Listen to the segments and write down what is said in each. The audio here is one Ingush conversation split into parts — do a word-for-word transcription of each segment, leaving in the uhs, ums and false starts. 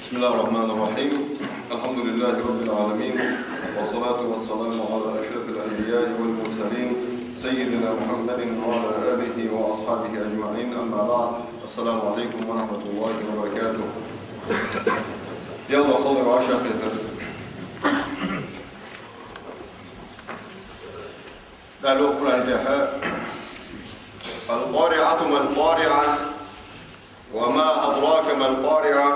بسم الله الرحمن الرحيم. الحمد لله رب العالمين، والصلاة والسلام على أشرف الأنبياء والمرسلين، سيدنا محمد وعلى آله وأصحابه أجمعين. أما بعد، السلام عليكم ورحمة الله وبركاته. يلا صلوا على شيخنا. قال القرآن: القارعة ما القارعة، وما أدراك ما القارعة،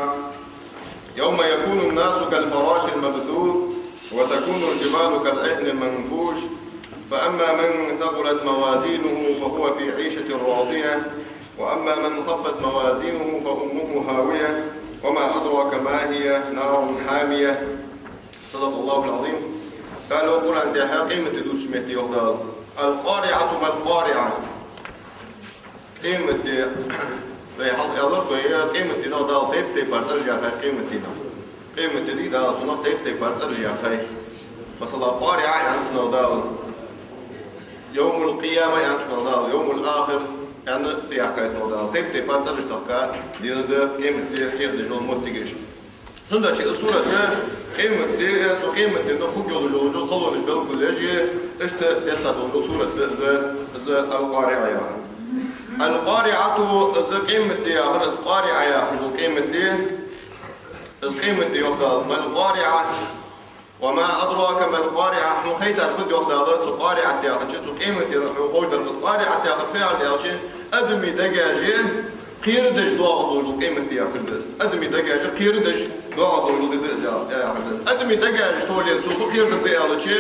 يوم يكون الناس كالفراش المبثوث، وتكون الجبال كالعهن المنفوش، فأما من ثقلت موازينه فهو في عيشة راضية، وأما من خفت موازينه فأمه هاوية، وما أدراك ما هي، نار حامية. صدق الله العظيم. قال القرآن: къематди дувцача метте йоах Дала: القارعة ما القارعة. Къематди, вай хьалха аьлар вай, къематдийнах Дала тайп-тайпара цӀераш яьхай къематдийнах. Къематди Дала цунах тайп-тайпара цӀераш яьхай. Масала, قارعة аьннад цунах Дала, يوم القيامة аьннад цунах Дала, يوم الآخر аьнна цӀи яьккхай цунах Дала. Тайп-тайпара цӀераш тахка дийнахьа да къематди хьехадеш йола моттигаш. Цудухьа из сурат да къематди, цу къематдийнах хургйолаш йола халонаш белгалъеш, иштта десса дола сурат да из, из القارعة яхар. القارعة, из къематди яхар, из قارعة яхаш дола къематди, из къематди йоах Дала: ما القارعة، وما أدراك ما القارعة. Хьона хайтар фуд йоах Дала цу قارعة яхача, цу къематдийнах хьона ховш дар фуд. قارعة яхар фу яхар да аьлча, адамий дегаш кхерадеш доагӀаш дола къематди яхар да из. Адамий дегаш кхерадеш доагӀаш дола ди да из, яхар да из. Адамий дегаш совленна цо фу кхерадергда аьлча,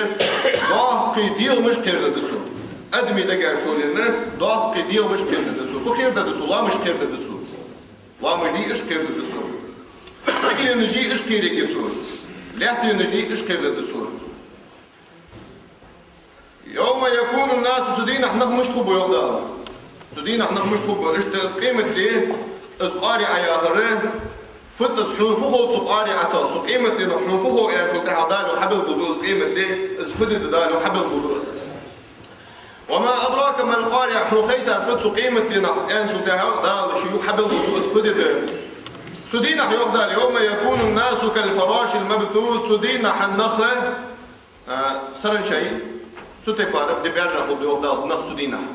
доккхий дегӀамаш кхерадергда цо. Адамий дегаш совленна доккхий дегӀамаш кхерадергда цо. Фу кхерадергда цо? Лоамаш кхерадергда цо. Лоамаш дий, уж кхерадергда цо. Сигаленаш дий, уж кхераергья цо. Лаьттанаш дий, уж кхерадергда цо. يوم يكون الناس, цу дийнахьа нах мишта хургба йоах Дала. Цу дийнахьа нах мишта хургба, иштта из къематди, из قارعة яхар, фуд из, хьона фу хов цу قارعة тӀа, цу къематдийнах хьона фу хов аьнначул тӀехьагӀа Дала хьабелгалду из къематди, из фу ди да Дала хьабелгалду из. وما أدراك ما القارعة, хьона хайтар фуд цу къематдийнах аьнначул тӀехьагӀа Дала ший юха хьабелгалду из фу ди да. Цу дийнахьа йоах Дала: يوم يكون الناس كالفراش المبثوث, цу дийнахьа нах, а, саранча, цу тайпара ди баьржа хургда йоах Дала нах цу дийнахьа.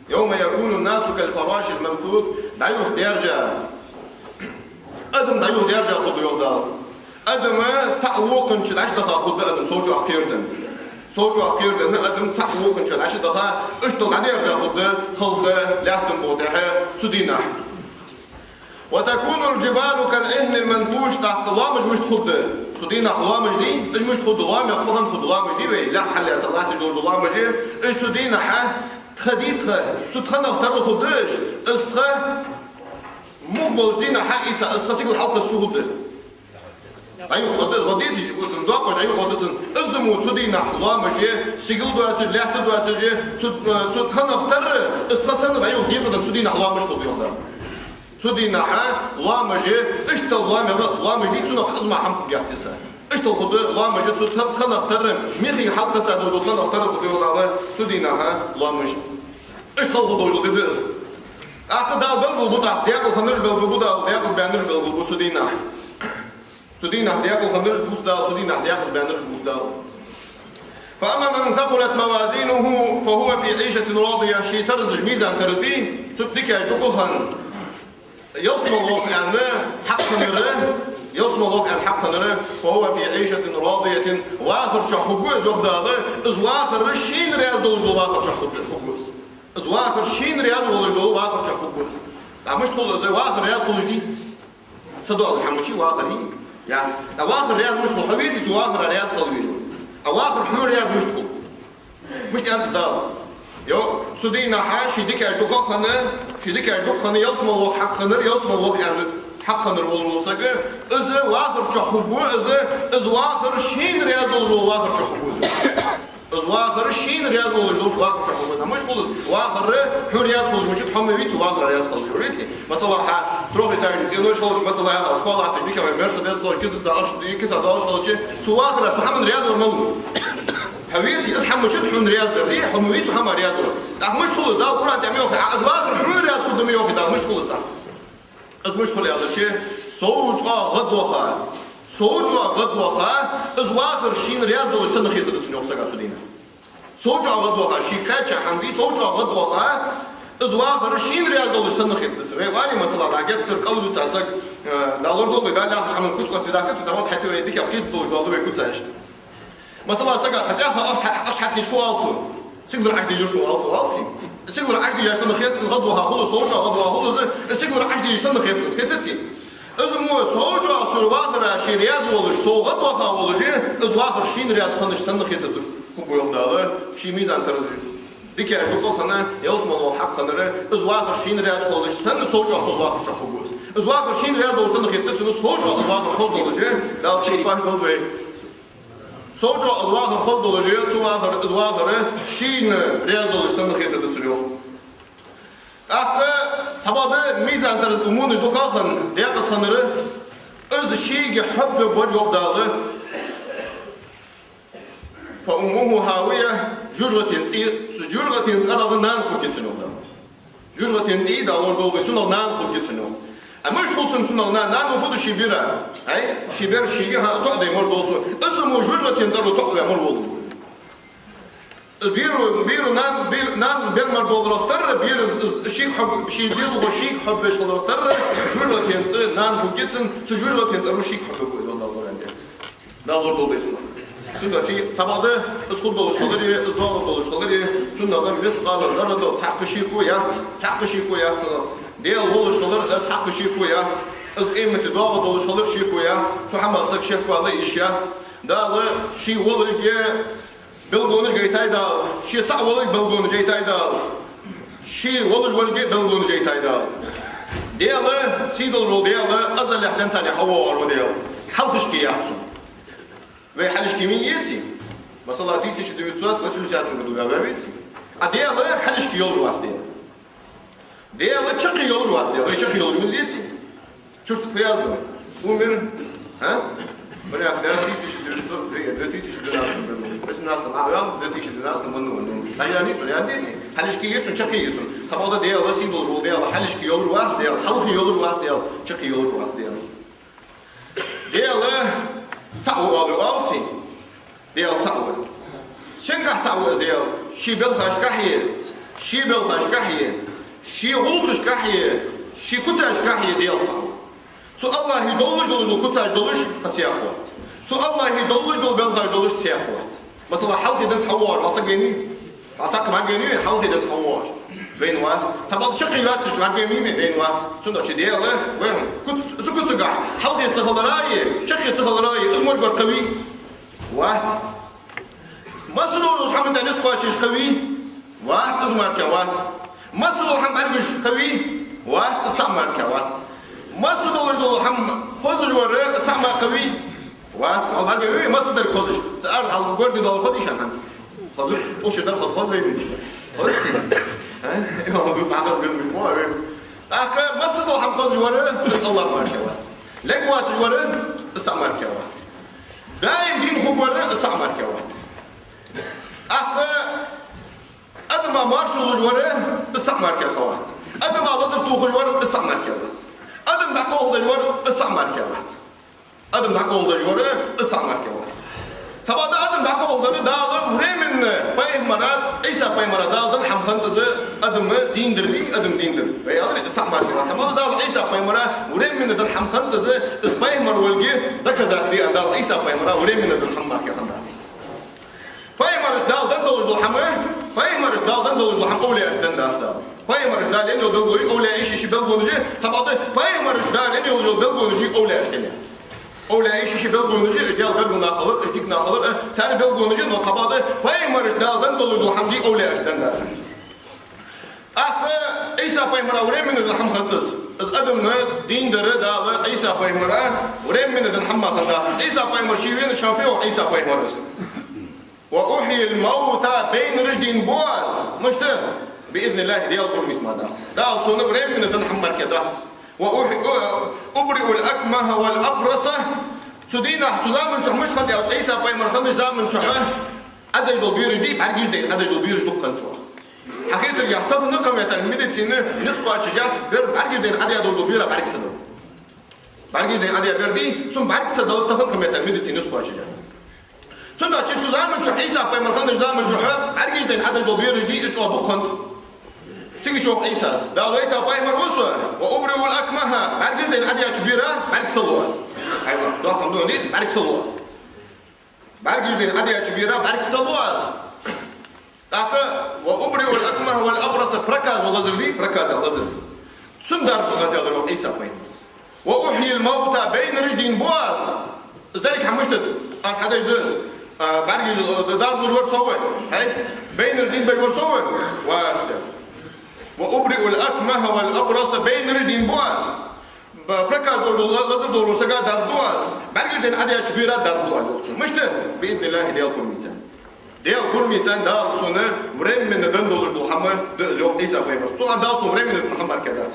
يوم يكون الناس كالفراش المبثوث, дӀаюха даьржа, адам дӀаюха даьржа хургда йоах Дала. Адам цхьа вокханча дӀачудаха хургда адам, сов чӀоагӀа кхераденна. Сов чӀоагӀа кхераденна адам цхьа вокханча дӀачудаха, иштта дӀадаьржа хургда халкъ лаьттан букъа тӀа цу дийнахьа. وتكون الجبال كالعهن المنفوش, тӀаккха лоамаш мишта хургда? Цу дийнахьа лоамаш дий, уж мишта хургда? Лоамех фу хинна хургда? Лоамаш дий вай, лаьтта хьаллаьца латташ дола лоамаш, уж цу дийнахьа тха дитха, цу тханах тара хургда уж, из тха мух болча дийнахьа хьаийца, из тха сигала хьалкхесса хургда. ДӀаюха хургда из, гӀо дезий, доккхаш дӀаюха хургда цун. Из мо цу дийнахьа лоамаш, сигала доацаш, лаьтта доацаш, цу, цу тханах тара, из тха санна дӀаюха декъаденна цу дийнахьа лоамаш хургда йоах Дала. Цу дийнахьа лоамаш, иштта лоамех, лоамаш дий, цунах из мара хӀама хургьяц йиса. Иштта хургда лоамаш, цу тха-, тханах тара, михе хьалкхесса дола тханах тара хургда йоах Дала, цу дийнахьа лоамаш. Иштта хургдолаш дола ди да из. ТӀаккха Дала белгалбу, тӀаккха декъала хиннараш белгалбу Дала, декъаза баьннараш белгалбу цу дийнахьа. Цу дийнахьа декъала хиннараш бувц Дала, цу дийнахьа декъаза баьннараш бувц Дала. فأما من ثقلت موازينه فهو في عيشة راضية, ший таразаш, мизан-таразаш дий, цу дикаш дукха хинна, ялсмала ваха аьнна хьакхиннар, ялсмала ваха аьнна хьакхиннар, فهو في عيشة راضية, вахар чу хургва из йоах Дала, из вахар шийна раьза долаш дола вахар чу хургва, хургва из. Из вахар шийна раьза волаш дола вахар чу хургва из. ТӀаккха мишта хул из, вахар раьза хулаш дий? Са доаллаш хӀама чу вахар йий? Яц. ТӀаккха вахар раьза мишта хул? Хьо веций цу вахара раьза хила везаш? А вахар хьона раьза мишта хул? Мишта аьннад Дала? Йо, цу дийнахьа ший дикаш дукха хинна, ший дикаш дукха хинна, ялсмала ваха хьакхиннар, ялсмала ваха аьнна хьакхиннар волаш вола саг, из вахар чу хургва из, из вахар шийна раьза долаш дола вахар чу хургва из. Из вахар шийна раьза волаш долча вахар чу хургва из. ТӀаккха мишта хул из? Вахар хьона раьза хулаш мичад, хьо ма вий цу вахара раьза хила везаш, веций? Масала, хьа трёхэтажный цӀенош хилча, масала, хьа оскал латташ, дика вай Мерседес хилча, кизаца ахча, киза долаш хилча, цу вахара, цу хӀаман раьза вар малув? Хьо веций, из хӀама мичад хьона раьза дар, дий, хьо ма вий цу хӀаман раьза вар. ТӀаккха мишта хул из? Дала Къуръан тӀа ма йоахий, а, из вахар хьона раьза хургда ма йоахий Дала, мишта хул из тӀаккха? Из мишта хул аьлча, Сов чӀоагӀа гӀадваха, сов чӀоагӀа гӀадваха, из вахар шийна раьза долаш санна хетаргда цунна, йоах, сага цу дийнахьа. Сов чӀоагӀа гӀадваха, ше кхаьча хӀама дий, сов чӀоагӀа гӀадваха, из вахар шийна раьза долаш санна хетаргда цунна. Вай оалий, масала, дӀа геттара кӀалвиса саг, э, Дала лорадолда вай, Дала яхача хӀаман куц оттадаьхка, цу заман хьатӀавайна дикагӀа кхетадолаш дола да вай куцаш. Масала, сага цхьа цӀаьхха ахча, ахча хьатӀадича фу оал цо? Сигалара Ӏочудийшар сона, оал цо, оал цо. Сигалара Ӏочудийшар санна хет цунна гӀадваха хул, сов чӀоагӀа гӀадваха хул из, сигалара Ӏочудийшар санна хет цунна, хетаций? Из мо сов чӀоагӀа цу вахара ше раьза волаш, сов гӀадваха волаш, из вахар шийна раьза хиннаш санна хетаргда, хургва, йоах Дала, ший мизан-тараза дикаш дукхагӀа хинна, ялсмала ваха хьакъ хиннар, из вахар шийна раьза хулаш санна, сов чӀоагӀа хоза вахар чу хургва из. Из вахар шийна раьза долаш санна хетаргда цунна, сов чӀоагӀа из вахар хоза долаш, Дала тӀакхоачаш долда вай. Сов чӀоагӀа из вахар хоза долаш, цу вахар, из вахар шийна раьза долаш санна хетаргда цунна, йоах. ТӀаккха цхьабакъда мизан-тараза тӀа мунаш дукхагӀа хинна, декъаза хиннар, из шийга хьогвергвар, йоах Дала. فأمه هاوية, жожагӀатен цӀи, цу жожагӀатен цӀерагӀа нана хургья цунна, йоах Дала. ЖожагӀатен цӀи, Дала лорадолда вай, цунах нана хургья цунна, йоах. А мишта хул цунна цунах нана? Нана фу да ший бера? Ай, ший бера шийга, хӀа, тоӀадайта мара доал цо. Из мо жожагӀатен цӀеро тоӀаваь мара волалургва из. Бера, бера нана, бе-, нана бер мара доларах тарра, бера з-, з-, шийга хьог-, ший дезалхо шийга хьогвеш хиларах тарра, жожагӀатен цӀи нана хургья цунна, цу жожагӀатен цӀеро шийга хьогвергва из, йоах Дала Къуръан тӀа. Дала лорадолда вай цунах. Цудухьа цхьабакъда из хургдолаш хиларе, из доагӀаргдолаш хиларе, цунах мискъала зарратал цхьаккха шеко яц, цхьаккха шеко яц цунах. Даьла волаш хилар цхьаккха шеко яц. Из къематди доагӀаргдолаш хилар шеко яц. Цу хӀамах саг шеквала йиш яц. Дала ший волга белгалонаш гайтай Дала, ше цаӀ волга белгалонаш гайтай Дала, ше волаш волга белгалонаш гайтай Дала. Даьла, сийдолаш вола Даьла, азалехь денз цхьана хьавоагӀар ва Даьла. Хьалхашка яц цун. Вай хьалхашка мича я из? Масала, тысяча девятьсот восьмидесятом году ваь ва из? А Даьла хьалхашка йолаш вац Даьла. Даьла чаккхе йолаш вац Даьла. Вай чаккхе йолаш мел я из? Чурт фу яздо? Умер? А? Порядка, да, тысяча девятьсот, две тысячи двенадцатом году. Восемнадцатом, а, ваьв, две тысячи двенадцатом году. Ну, дажа нийса я из? Хьалхашка я из, чаккхе я из? Цхьабакъда Даьла, сийдолаш вола Даьла, хьалхашка йолаш вац Даьла, хьалха йолаш вац Даьла, чаккхе йолаш вац Даьла. Даьла цаӀ ва оал, оалий? Даьла цаӀ ва. Сенгахьа цаӀ ва из Даьла? Ший белхашкахьеи, ший белхашкахьеи, ший гӀулакхашкахьеи, ший куцашкахьеи Даьла цаӀ ва. Цу АллахӀа долаш долаш дола куцаш долаш кхы цхьаккха вац. Цу АллахӀа долаш дола белхаш долаш цхьаккха вац. Масала, хьалхе денз хьавоагӀаш, хьалха саг вайна вий? Хьалха цхьаккха мара вайна вий? Хьалхе денз хьавоагӀаш. Вайна вац. Цхьабакъда чаккхе йоацаш мара вайна вий? Вайна вац. Цудухьа Даьла вайна куц-, цу куцагахьа хьалхе ца хилари, чаккхе ца хилари, из моргвар кхы вий? Вац. Масса долча хӀаман тӀа низ кхоачаш кхы вий? Вац, из мара кхы вац. Масса дола хӀама бӀаргагуш кхы вий? Вац, из цаӀ мара кхы вац. Масса долаш дола хӀама хозаш вар, из цаӀ мара кхы вий? Вац, хьал бӀаргагуш, масса дар хозаш. Цу арда хьал гордий дола хозий шоана хӀанз? Хозаш, укх шера дар хоза хоза вайна. Хозий? А? Имам Абу Сахар безмиш мо вайна. ТӀаккха масса дола хӀама хозаш вар, из АллахӀ мара кхы вац. Лергвоацаш вар, из цаӀ мара кхы вац. Даим дийна хургвар, из цаӀ мара кхы вац. ТӀаккха адама маршаллуш вар, из цаӀ мара кхы вац. Адама лазар тохаш вар, из цаӀ мара кхы вац. Адам дӀакхалхадеш вар, из цаӀ мара кхы вац. Адам дӀакхалхадеш вар, из цаӀ мара кхы вац. Цхьабакъда адам дӀакхалхадар Дала временно пайхамара, Ӏийса пайхамара Дала денна хӀама хиннад из, адам дийнадар вий, адам дийнадар. Вай аьлар, из цаӀ мара кхы вац. Цхьабакъда Дала Ӏийса пайхамара временно денна хӀама хиннад из, из пайхамар волга доказать де аьнна Дала Ӏийса пайхамара временно денна хӀама мара кхы хиннадац. Пайхамарашта Дала денна долаш дола хӀама, пайхамарашта Дала денна долаш дола хӀама овлияашта деннадац Дала. Пайхамарашта Дала енна йола белгалонаш, овлияий шоай-шоай белгалонаш, цхьабакъда пайхамарашта Дала енна йолаш йола белгалонаш овлияашта енна яц. Овлияий шоай-шоай белгалонаш, уж Даьла белгала нах хилар, уж дика нах хилар, цар белгалонаш, но цхьабакъда пайхамарашта Дала денна долаш дола хӀама дий овлияашта деннадац уж. ТӀаккха Ӏийса пайхамара временно денна хӀама хиннад из. Из адам дийнадар Дала Ӏийса пайхамара временно денна хӀама хиннадац. Ӏийса пайхамар ше венача хана фу йоах Ӏийса пайхамара? وأحيي الموتى, байнараш дийна бу аз. Мишта? بإذن الله, Даьла пурам ма дац. Дала сона временно денна хӀама мара кхы дац. وأحيي، أبرئ الأكمه والأبرص. Цу дийнахьа, цу заман чухь мишта хиннад аьлча, Ӏийса пайхамар хиннача заман чухь Ӏадеш дола бераш дий, бӀаргаш дайна Ӏадеш дола бераш дукха хиннад чӀоагӀа. Хьахетаргахьа, тахан кхаметтел медицина низ кхоачаш яц, бер бӀаргаш дайна Ӏадаь долаш дола бера бӀаргса да. БӀаргаш дайна Ӏодеш бер дий, цун бӀарг са далар тахан кхы метта медицина кхоачаш да. Цудухьа цу заман чухь, Ӏийса пайхамар хиннача заман чухь, бӀаргаш дайна Ӏодеш дола бераш дий, уж чӀоагӀа дукха хиннад. Цига йоах Ӏийсас: «Дала вайта пайхамар ва со, ва убриул акмаха, бӀаргаш дайна Ӏодеча бера бӀарг са лу аз». Хьайла, доккха хӀама да из, бӀарг са лу аз. БӀаргаш дайна Ӏодеча бера бӀарг са лу аз. ТӀаккха: «Ва убриул акмаха вал абраса», проказа лазар дий, проказа лазар. Цун дарба ду аз, аьлар йоах Ӏийса пайхамара. «Ва ухьйил маута», байнараш дийна бу аз. Из деррига хӀама мишта да? Аз хьадеш да из. А, бӀаргаш, а, дарба луш вар со ва. Хьай? Байнараш дийна беш вар со ва. Ва аз да. «Ва убриул акмаха вал абраса», байнараш дийна бу аз. Ба-, проказа долаш, ла-, лазар долаш сага дарба ду аз. БӀаргаш дайна Ӏодеча бера дарба ду аз, йоах цо. Мишта? «Би изниллахӀи», Даьла пурамца. Даьла пурамца, Дала сона временно денна долаш дола хӀама да из, йоах Ӏийса пайхамара. Цу а Дала сона временно денна хӀама мара дац.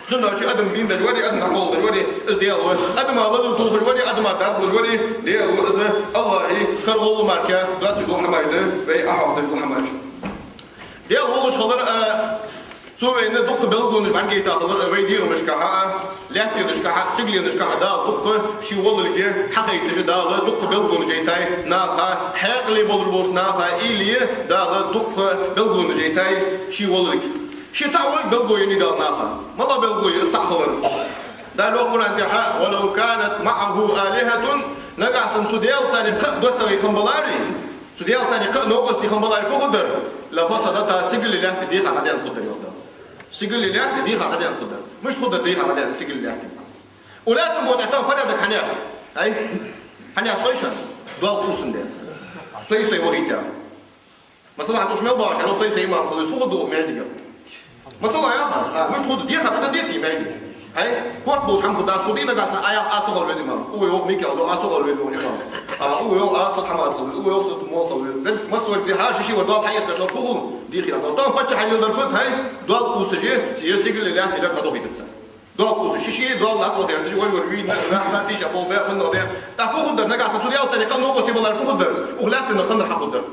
Цудухьа адам дийна деш вари, адам хьакхолла деш вари, из Даьла ва. Адама лазар тохаш вари, адама дарба луш вари, Даьла ва из. АллахӀа кара гӀолла мара доацаш дола хӀамаш да вай Ӏохьоахадеш дола хӀамаш. Даьла волаш хилар, а, цо вайна дукха белгалонаш бӀаргайта хилар, а, вай дегӀамашкахьа, а, лаьттанашкахьа, сигаленашкахьа Дала дукха ший волалга хьахайташ, Дала дукха белгалонаш яйтай наха, хьаькъале болаш болча наха, уйла е, Дала дукха белгалонаш яйтай ший волалга. Ший цаӀ волга белгало еннай Дала наха. МалагӀа белгало я из цаӀ хилара? Дала йоах Къуръан тӀа: «Ва лав канат маӀаху алихӀатун», нагахьа санна цу Даьлаца кхы а доттагӀий хинна баларе, цу Даьлаца кхы а новкъостий хинна баларе, фу хургдар? «Ла фасадата», сигалеи лаьттеи дехар хьадена хургдар, йоах Дала. Сигалеи лаьттеи дехар хьадена хургдар. Мишта хургдар дехар хьадена сигалеи лаьттеи? Укх лаьттан гӀолла тӀа тахан порядок хӀана яц? Ай? ХӀана яц хой шоана? Доал кхувсандаь. Сай-сай вахийта. Масала, хьа тӀа уж мел багӀаш хилча, сай-сай имам хила веза, фу хургда укх маьждига? Масала, яхаш, а, мишта хургда, дехар хьадена деций маьждиге? Хьай, корта болаш хӀама хургдац, хургда, нагахьа санна Ӏа йоах, аз со хила веза имам. Укхо йоах, Микаила, аз со хила веза имам. А, укхо йоах, аз Сатхьамада хила веза, укхо йоах, Сатмола хила веза. Деррига массавар дехар, ший-ший вар доал хьаэцаш хилча, фу хул, дехар хьадена. Тахан паччахьалкхе леладер фуд, хьай, доал кхувсаш, е сигалеи лаьттеи лерхӀа дӀадохийтац. Доал кхувсаш, ший-ший доал дӀадохийтац, вай-вай вийна, нах дийша болх баь, хӀанз де. ТӀаккха фу хургдар, нагахьа санна цу Даьлаца кхы а новкъостий баларе, фу хургдар? Укх лаьттанах хиннар хьахургдар.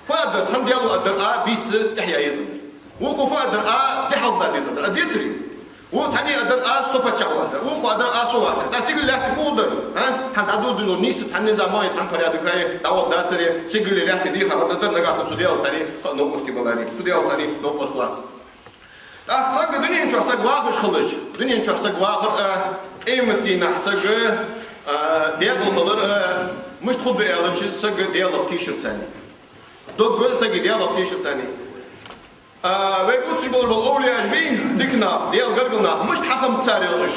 Фу аргдар, цхьан Даьло аргдар: «А, бийса тӀехьа яь еза», аргдар. Вокхо фу аргдар: «А, дехьалгӀа да деза», аргдар. Аргдецарий? Вокхо цхьанне аргдар: «А, со паччахь ва», аргдар. Вокхо аргдар: «А, со вац». ТӀаккха сигалеи лаьттеи фу хургдар? А? ХӀанз дӀадувргдолаш нийсса цхьанне заман, цхьан порядок яь, дӀавода дацаре, сигалеи лаьттеи дехар хьадена хургдар, нагахьа санна цу Даьлаца кхы а новкъостий баларе. Цу Даьлаца новкъост лаца. ТӀаккха саг дунен чу саг вахаш хилча, дунен чу саг вахар а, къематдийнахьа саг, а, декъала хилар а, мишта хургда аьлча, саг Даьлах тешарца. Дог сага Даьлах тешарца. А, вай бувцаш бола овлияаш бий, дика нах, Даьла гаргара нах, мишта хьахиннаб царех уж?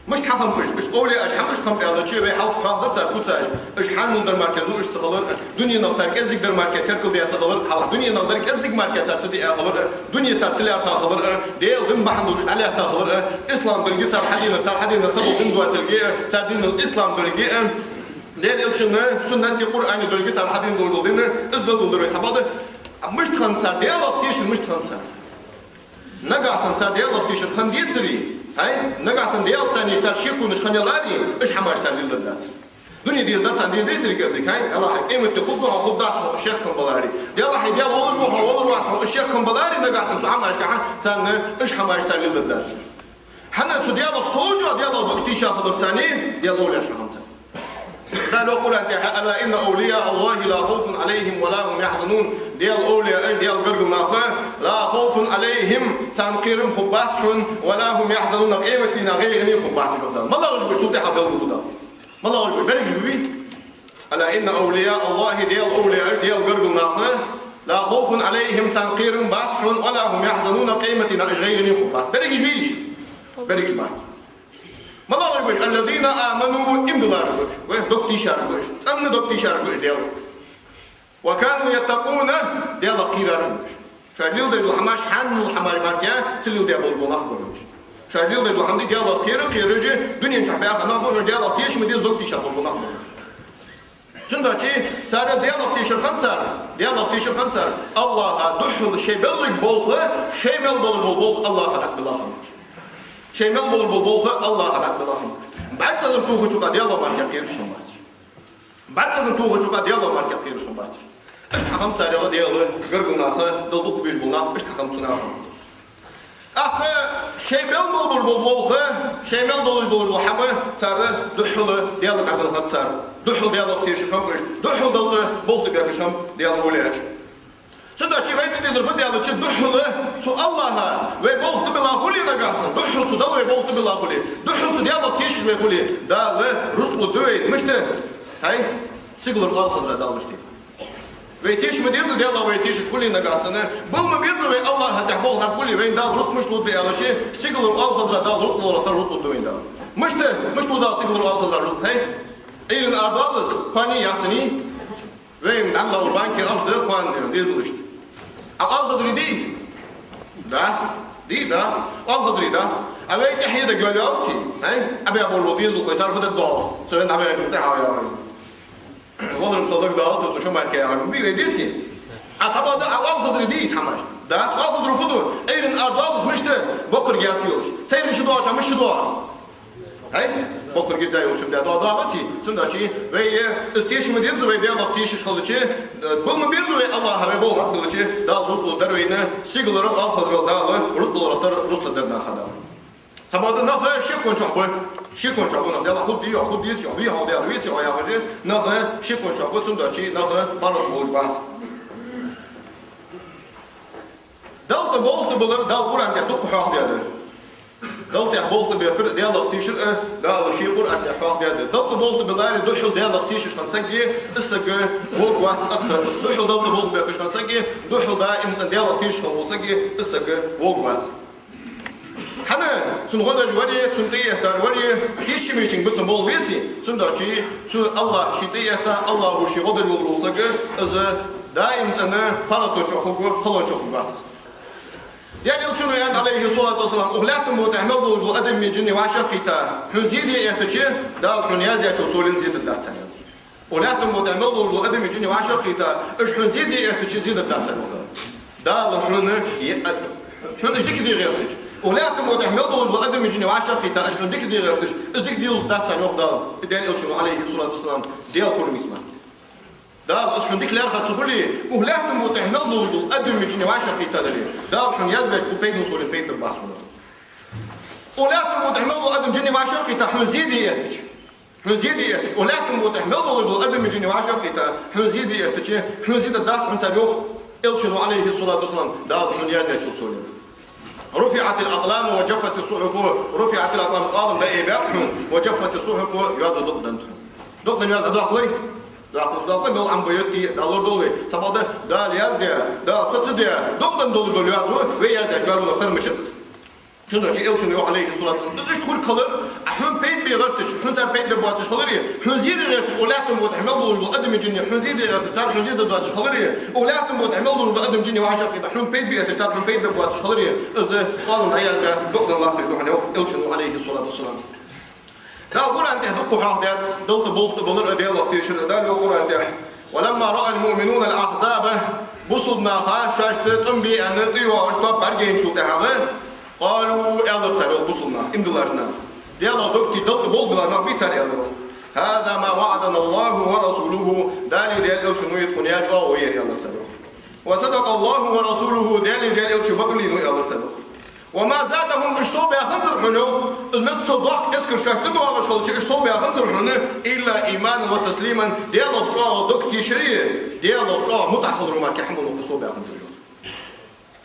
Мишта хьахиннаб уж? Уж овлияаш хьа мишта хиннаб аьлча, вай хьалха хьоахадаьр цар куцаш. Уж хьанал дар мара дувцаш ца хилар, дуненах цар кӀезига дар мара теркалдаь ца хилар, хьалха дуненах дар кӀезига мара цар ца диа хилар, дуне цар ца лаьрхӀа хилар, Даьла дин бахьан долаш дӀалаьтта хилар, ислам долга цар хьадена, цар хьадена тӀадоагӀа дин доацилга, цар динал ислам долга, Даьла Элчан суннати Къуръани долга цар хьадена долаш дола дин, из белгалдир вай сабада. А мишта хиннад цар, Даьлах тешар мишта хиннад цар? Нагахьа санна цар Даьлах тешар хиннадецарий, хӀай, нагахьа санна Даьлаца цар шеконаш хиннаяларе, уж хӀамаш цар леладергдац. Дуне дезадар царна дезадецарий кӀезига, хӀай, Даьлахьа, къематди хургда хьона, хургдац хьона, уж шек хинна баларе. Даьлахьа, Даьла валар ва хьона, валар вац хьона, уж шек хинна баларе, нагахьа санна цу хӀамашкахьа царна уж хӀамаш цар леладергдац. ХӀана? Цу Даьлах совгӀа, Даьлах дог тийша хиларца, Даьла овлияаш хьахиннаб цар. Дала йоах Къуръан тӀа: «Ала инна авлияаллахӀи ла хавфун Ӏалайхим ва ла хӀум яхьзанун». Даьла овлияаш, Даьла гаргара нах, ла хавфун Ӏалайхим, царна кхерам хургбац хьона, ва ла хӀум яхьзанун, къематдийнахьа гӀайгӀане хургбац уж, йоах Дала. МалагӀаш ба уж, цул тӀехьа белгалду Дала. МалагӀаш ба уж, берригаш бий? «Ала инна авлияаллахӀи», Даьла овлияаш, Даьла гаргара нах, «ла хавфун Ӏалайхим», царна кхерам бац хьона, «ва ла хӀум яхьзанун», къематдийнахьа уж гӀайгӀане хургбац. Берригаш бий уж? Берригаш бац. МалагӀаш ба уж? «Аллазина аману», иман диллараш ба уж, вай дог тийшараш ба уж, цӀена дог тийшараш ба уж Даьлах. «Ва кану яттакъуна», Даьлах кхерараш ба уж. Шоаш леладеш дола хӀамаш, хьанал хӀамаш мара ца леладеш бола нах ба уж. Шоаш леладеш дола хӀама дий, Даьлах кхера, кхераш, дунен чу баьха нах ба уж, Даьлах теша ма деззара дог тийша бола нах ба уж. Цудухьа цар Даьлах тешар хиннад цар, Даьлах тешар хиннад цар, АллахӀа духьал шоай белларг болх, шоай мел болар бола болх АллахӀа дӀатӀабилла хиннаб уж. Шоай мел болар бола болх АллахӀа дӀатӀабилла хиннаб уж. БӀарг цӀазам тохача юкъа Даьлах мара кхераш хиннабац уж. БӀарг цӀазам тохача юкъа Даьлах мара кхераш хиннабац уж. Иштта хӀама царех, Даьла гаргара нах, Дала дукха безаш бола нах, иштта хӀама цу наха. ТӀаккха шоай мел болабар бола болх, шоай мел долаш долаш дола хӀама цар духхьал Даьлага дӀадала хӀама цар. Духхьал Даьлах тешаш хӀама уж, духхьал Далла болх бе безаш хӀама Даьла волаш. Цудухьа вай де дезар фуд аьлча, духхьал цу АллахӀа вай болх бе беза хуле нагахьа санна, духхьал цу Далла вай болх бе беза хуле, духхьал цу Даьлах тешаш вай хуле, Дала рузкъа лургда вайна. Мишта? ХӀай, сигалара оалхазара Дала рузкъа. Вай тешам бе беза Даьлах вай тешаш хуле нагахьа санна, бала ма беза вай АллахӀа тӀа болх лургболаш, вайна Дала рузкъа мишта лургда аьлча, сигалара оалхазара Дала рузкъа лургдар, рузкъа лургда вайна Дала. Мишта, мишта лургда сигалара оалхазара рузкъа, хӀай? Ӏуйрийна ара доаллалца, кхоане яц ни, вайна дӀалуш банке ахча да, кхоана дезалашта. А оалхазарий дий? Дац. Дий, дац. Оалхазарий дац. А вай тӀехьа дӀайоаллалца, хӀай? Ӏа бе болаш бола дезалхой, цар фу дергда оаха? Цар вайна дӀабаьнначул тӀехьагӀа яхаш. Валарам садак даллалца, цу шумарке яхаш. Бий вай деций? А цхьабакъда, а оалхазарий дий из хӀамаш? Дац. Оалхазаро фу ду? Ӏуйрийна ара доаллалца, мишта, боккхаргьяз йолаш. Церан шу доагӀаш, мишта шу доагӀаш? ХӀай? Боккхаргьяз йолаш, шум да, доагӀа, доагӀа, ци. Цудухьа вай, э, из тешам бе беза вай Даьлах тешаш хилча, э, бала ма беза вай АллахӀа вай болх лургболча, Дала рузкъа лургдар вайна, сигалара оалхазара Дала рузкъа лургдар, рузкъа лургдар наха Дала. Цхьабакъда нах шекон чу ба. Шекон чу ба нах, Даьлах хургдий, хургдеций, вий хьо Даьла, веций хьо яхаш, нах шекон чу ба, цудухьа нах паргӀата болаш бац. Далла тӀа болх бе безар Дала Къуръан тӀа дукха хьоахадаьд. Далла тӀа болх бе безар, Даьлах тешар а Дала ший Къуръан тӀа хьоахадаьд. Далла тӀа болх бе безаре духхьал Даьлах тешаш хинна саг, из саг воагӀа вац цӀаккха. Духхьал Далла тӀа болх бе безаш хинна саг, духхьал даим цӀена Даьлах тешаш хинна вола саг, из саг воагӀа вац. ХӀана? Цун гӀо деш варе, цунна тӀаэттар варе, тешаме цунга бицан болх беций, цудухьа цу АллахӀа ше тӀаэтта, АллахӀа ше гӀо деш вола саг, из даим цӀена паргӀата чу хургва, кхоана чу хургвац. Даьла Элчано аьннад, Ӏалайхи ссалату вассалам: «Укх лаьттан букъа тӀа мел долаш дола адам е жин вӀашагӀкхийтта, хьона зе де эттача, Дала хьона яздаьчул совгӀа зе дергдац царна». Укх лаьттан букъа тӀа мел долаш дола адам е жин вӀашагӀкхийтта, уж хьона зе де эттача, зе дергдац царна, йоах Дала. Дала хьона, е-, хьона уж дика де гӀертача. Укх лаьттан букъа тӀа мел долаш дола адам е жин вӀашагӀкхийтта, уж хьона дика де гӀертача, из дика де лургдац царна, йоах Дала. Даьла Элчано, Ӏалайхи ссалату вассалам, Даьла пурам ийс ма. Дала из хьона дика лаьрхӀа ца хуле, укх лаьттан букъа тӀа мел долаш дола адам е жин вӀашагӀкхийтта дале, Дала хьона язбеш дола пайдане совгӀа пайда бац хьона. Укх лаьттан букъа тӀа мел дола адам е жин вӀашагӀкхийтта, хьона зе де эттача. Хьона зе де эттача. Укх лаьттан букъа тӀа мел долаш дола адам е жин вӀашагӀкхийтта, хьона зе де эттача, хьона зе дергдац хьона цар, йоах Элчано, Ӏалайхи ссалату вассалам, Дала хьона яздаьчул совгӀа. «رفعت الأقلام وجفت الصحف». «رفعت الأقلام», къоалам дӀаайбаьб хьона, «وجفت الصحف», йоазув дукха деннад хьона. Дукха денна йоазув дӀадоаккхалий? ДӀадоаккхалац, дӀадоаккхалац, мел Ӏомабайоттий, Дала лорадолда вай. Цхьабакъда Дала яздаь, Дала саца даь, дукха денна долаш дола йоазув, вай яздаьча йоазонах тара ма яц из. Цудухьа Элчано йоах, Ӏалайхи ссалату вассалам, из иштта хургхилар, а хьона пайда бе гӀерташ, хьона цар пайда бе боацаш хиларе, хьона зе де гӀерташ, укх лаьттан букъа тӀа мел долаш дола адам е жин, хьона зе де гӀерташ, цар хьона зе де доацаш хиларе, укх лаьттан букъа тӀа мел долаш дола адам е жин вӀашагӀкхийтта, хьона пайда бе эттача, цар хьона пайда бе боацаш хиларе, из къоалам дӀаяздаь, дукха денна латташ да хьона, йоах Элчано, Ӏалайхи ссалату вассалам. Дала Къуръан тӀа дукха хьоахадаьд Далла тӀа болх бе безар а, Даьлах тешар а. Дала йоах Къуръан тӀа: «ولما رأى المؤمنون الأحزاب». Бусалба наха шоашта тӀом бе аьнна тӀайоагӀаш топ бӀаргаяйначул тӀехьагӀа, «قالوا», аьлар цар, йоах, бусалба наха, иман диллача наха. Даьлах дог тийша, Далла тӀа болх бе беза нах бий цар, аьлар, йоах: «هذا ما وعدنا الله ورسوله». Дала а Даьла Элчано а тхона яь чӀоагӀо я ер, аьлар цар, йоах. «وصدق الله ورسوله», Даьла а Даьла Элчо бакълийнав, аьлар цар, йоах. «وما زادهم», уж совбаь хиннзар хьона, йоах, из мел цхьа доккха эскар шоашта тӀадоагӀаш хилча, уж совбаь хиннзар хьона, «إلا إيمانا وتسليما», Даьлах чӀоагӀа дог тешари, Даьлах чӀоагӀа мутӀахьа хилари мара кхы хӀама укхаза совбаь хиннзар, йоах.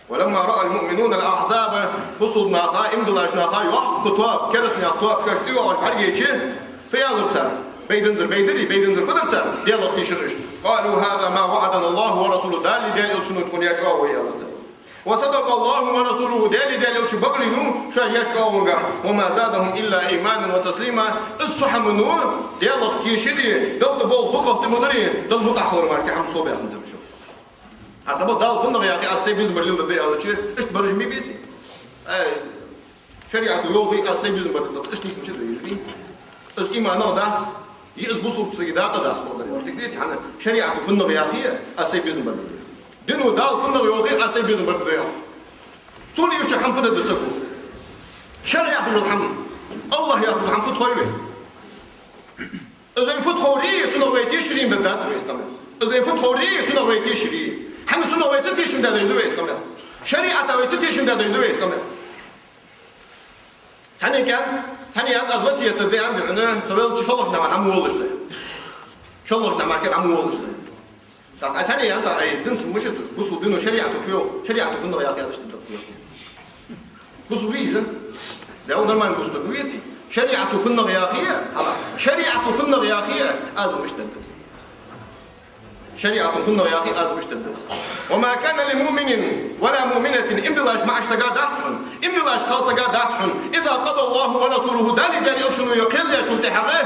«ولما رأى المؤمنون الأحزاب», бусалба наха, иман диллача наха йоккха тоаба, кераста наьха тоаба шоашта тӀайоагӀаш бӀаргайча, фу аьлар цар? Бай динзар бай дарий, бай динзар фу дар цар, Даьлах тешар уж? «قالوا هذا ما وعدنا الله ورسوله», Дала а Даьла Элчано а тхона яь чӀоагӀо я, аьлар цар. «وصدق الله ورسوله», Даьла а Даьла Элчо бакълийнав шоаш яьча чӀоагӀонга. «وما زادهم إلا إيمانا وتسليما». Из цу хӀамано, Даьлах тешари, Далла тӀа болх дукхагӀа тӀабиллари, Далла мутӀахьа хилари мара кхы хӀама совбаь хиннзар уж. Хьа, саба Дала фуннагӀа яхе, аз сай безам бар леладергда аьлча, иштта бараш ма беций? Ай, шариӀато йоахий, аз сай безам бар леладергда, иштта нийсача да из, из иманах дац, е из бусалба сага дакъа дац, бакъдар, йоах. Дика деций, хӀана, шариӀато фуннагӀа яхе, аз сай безам бар леладергда. Дино, Дала фуннагӀа йоахий, аз сай безам бар леладергда, йоах. Цул ийрча хӀама фу дергда саго? Шера яхаш дола хӀама, АллахӀа яхаш дола хӀама фу тхой вай? Из вайна фу тховре, цунах вай тешаре иман дергдац вай, из къамаьл. Из вайна фу тховре, цунах вай тешаре. ХӀана, цунах вай ца тешаш ма дий вай, из къамаьл. ШариӀатах вай ца тешаш ма дий вай, из къамаьл. Цхьанне кӀант, цхьанне аьннад аз васкет дергда аьнна, со велча шоллагӀча наькъа мара Ӏомаволалаш са. ШоллагӀча наькъа мара кӀант Ӏомаволалаш са. ТӀаккха цхьанне аьннад, ай, дин са мишта да, бусалба дино шариӀато фу йоах, шариӀато фуннагӀа йоах, яхаш да дакъа васкет. Бусалба вий из? Да, нормальни бусалба веций? ШариӀато фуннагӀа йоах, хьала, шариӀато фуннагӀа йоах, аз мишта да. ШариӀато фуннагӀа йоах, аз мишта да. وما كان لمؤمن ولا مؤمنة, иман диллача маӀача сага дац хьона, иман диллача кхалсага дац хьона, إذا قضى الله ورسوله, Далеи Даьла Элчано кхел яьчул тӀехьагӀа,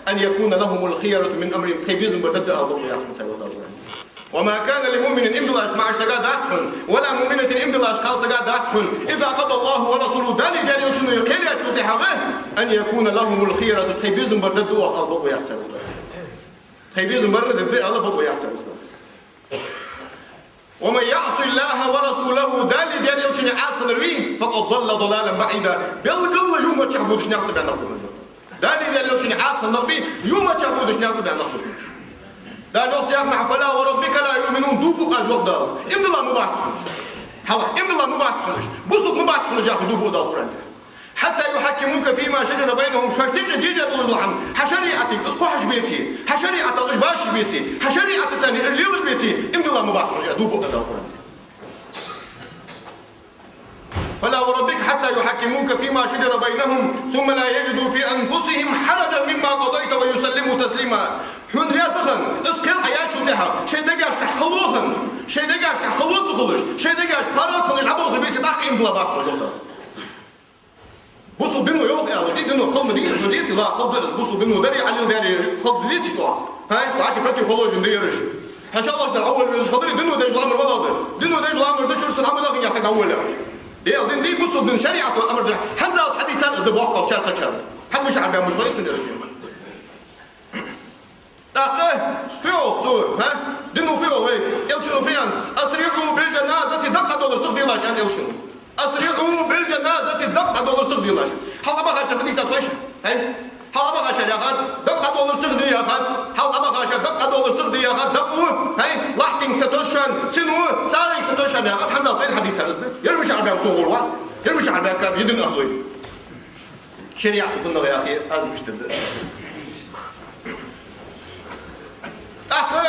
أن يكون لهم الخيرة من أمرهم, тхоай безам бар дергда ала бокъо яц хьона, цар вахта. وما كان لمؤمن, иман диллача маӀача сага дац хьона, ولا مؤمنة, иман диллача кхалсага дац хьона, إذا قضى الله ورسوله, Далеи Даьла Элчано кхел яьчул тӀехьагӀа, أن يكون لهم الخيرة, тхоай безам бар дергда оаха ала бокъо яц цар вахта. Тхоай безам бар дергда ала бокъо яц цар вахта. ومن يعص الله ورسوله, Далеи Даьла Элчанеи Ӏаса хилар вий, فقد ضل ضلالا بعيدا, белггала юхамаччахьа бодача наькъа тӀа баьнна нах ба хьона. Далеи Даьла Элчанеи Ӏаса хинна нах бий, юхамаччахьа бодача наькъа тӀа баьнна нах ба хьона. Дала йоах цхьанне: فلا وربك لا يؤمنون, дув буъ аз, йоах Дала. Иман дилла ма бац хьона уж. Хьала, иман дилла ма бац хьона уж. Бусалба ма бац хьона уж яхаш дув буъ Дала Къуръан тӀа. حتى يحكموك فيما شجر بينهم, шоашта юкъе дийжа долаш дола хӀама, хьа шариӀатага из кхухьаш беце, хьа шариӀатах уж башха беце, хьа шариӀатаца уж лелаш беце, иман дилла ма бац хьона уж, дув буъ Дала Къуръан тӀа. فلا وربك حتى يحكموك فيما شجر بينهم ثم لا يجدوا في أنفسهم حرجا مما قضيت ويسلموا تسليما. Хьона раьза хинна, из кхел Ӏа яьчул тӀехьагӀа, шоай дегашка хало хинна, шоай дегашка хало ца хулаш, шоай дегаш паргӀата хинна уж дӀаболхаш беце, тӀаккха иман дилла бац хьона уж, йоах Дала. Бусалба дино йоах аьлча, дино хала ма дий из, ма дий из, ла хала да из, бусалба дино дари, Ӏалил дари хала деций оаха? ХӀай, вӀаши противоположен да ераш. Хьо шоллагӀча наькъа Ӏоволла везаш хиларе, дино деш дола амар малагӀа да? Дино деш дола амар да, чура санна Ӏа ма даха аьнна саг Ӏоволла яхаш. Даьла дин дий, бусалба дин, шариӀато амар да, хӀанзалца хьадийцар из да боккхагӀчар, кхычар. ХӀанз мишта хьабаьннаб хой из, сона яхаш. ТӀаккха фу йоах цо, хӀа? Дино фу йоах вайга? Элчано фу аьннад: أسرعوا بالجنازة, дакъа дӀадоллар сиха делаш, аьннад Элчано. أسرعوا بالجنازة, дакъа дӀадоллар сиха делаш. Хьалха бахачар фу дийцад хой шоана? ХӀай? Хьалха бахачар яхад, дакъа дӀадоллар сиха де яхад. Хьалха бахачар дакъа дӀадоллар сиха де яхад, дакъа, хӀай, лахьтинга сатосшан, сино, сагӀийга сатосшан яхад, хӀанзалца вайна хьадийцар из да. Ер мишта хьабаьннаб, сона гӀур вац. Ер мишта хьабаьннаб, ер дина ахӀлой. ШариӀато фуннагӀа йоах, аз мишта да. ТӀаккха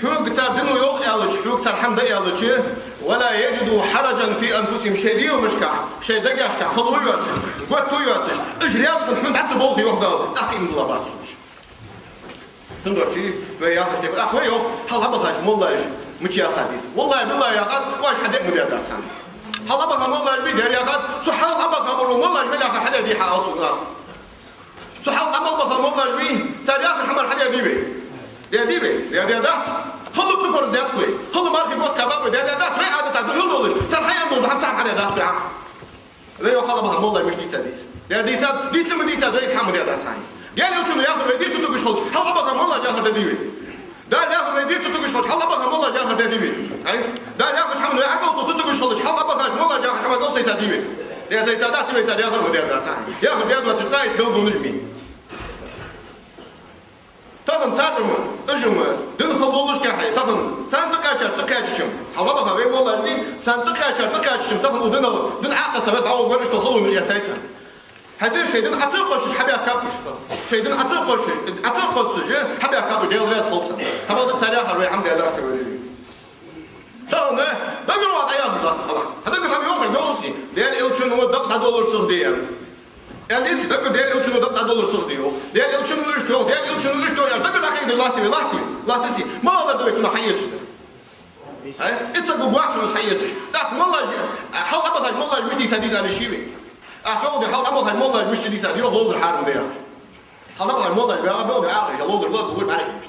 хьога цар дино йоах аьлча, хьога цар хӀама да аьлча, ولا يجدوا حرجا في أنفسهم, шоай дегашка, шоай дегашка хало йоацаш, готто йоацаш, уж раьза хинна хьона дӀа ца болхе, йоах Дала, тӀаккха иман дилла бац хьона уж. Цудухьа вай яхаш дерг, ах, вай йоах, хьалха бахача моллаша мича яхад из. ВаллахӀи, биллахӀи яхад, оаш хьадеа ма даьдац хӀама. Хьалха баха моллаш бий, дер яхад, цу хьалха баха бола моллаш мел яхар хьадаьдий хьа алсу нах. Цу хьалха мел баха моллаш бий, цар яхар хӀамар хьадаьдий вай? Даьдий вай? Даьдац. Хала цу фарз даьд хой. Хала мархий бутт кхаьбаб вай, даьдац, вай Ӏадатах духьал долаш, цар хьаяьнна дола хӀама царна хьадаьдац вай, а? Вай йоах, хьалха баха моллаш мишта дийцад из. Дер дийцад, дийца ма дийцад, вай из хӀама даьдац хьона. Даьла Элчано яхар вай дийца тугаш хилча, хьалха баха моллаш яхар даьдий вай? Дала яхар вай дийца тугаш хилча, хьалха баха моллаш яхар даьдий вай? ХӀай? Дала яхача хӀаман вай Ӏокхалсаца тугаш хилча, хьалха бахача моллаш яхача хӀаман кхалсайца дий вай? Дер сайца дац, вай цар яхар ма даьдац хьона. Яхар даьдоацаш къаьстта белгалонаш бий. Тахан цар-м, уж-м, дин хала доллашехь, тахан царна тӀакхаьчар тӀакхаьчача-м, хьалха баха вай моллаш бий, царна тӀакхаьчар тӀакхаьчача-м, тахан укх динах, дин Ӏокхесса вай дӀавоагӀар, иштта хало уж эттача царна. ХӀаьта шоай дин Ӏо ца кхоссаш хьабаьхкаб уж. Шоай дин Ӏо ца кхоссаш, Ӏо ца кхоссаш хьабаьхкаб уж, Даьла раьза хилва царна. Цхьабакъда цар яхар вай хӀама даьдац хьона вай. Тахан дагара ваха дӀаяхар да, хьала. Хьа дагара хӀама йоах, йоах из. Даьла Элчано дакъа дӀадоллар сиха де аьнна. Аьнна деций, дагара Даьла Элчано дакъа дӀадоллар сиха де йоах. Даьла Элчано иштта йоах, Даьла Элчано иштта йоах, аьнна, дагара дӀахьийгадеш латтий вай, латтий? Латтаций? МалагӀа дар да вай цунах хьаэцаш дар? ХӀай? Иццаг гугвац вай из хьаэцаш. ТӀаккха моллаш, хьалха бахача моллаш мишта дийцад из аьлча ший вай. Ах, йоах, хьалха бахача моллаш мишта дийцад, йоах, ловзар хьарам да яхаш. Хьалха бахача моллаш баьгӀа, йоах, Ӏа, ловзар ла, гугар бӀарахьежаш.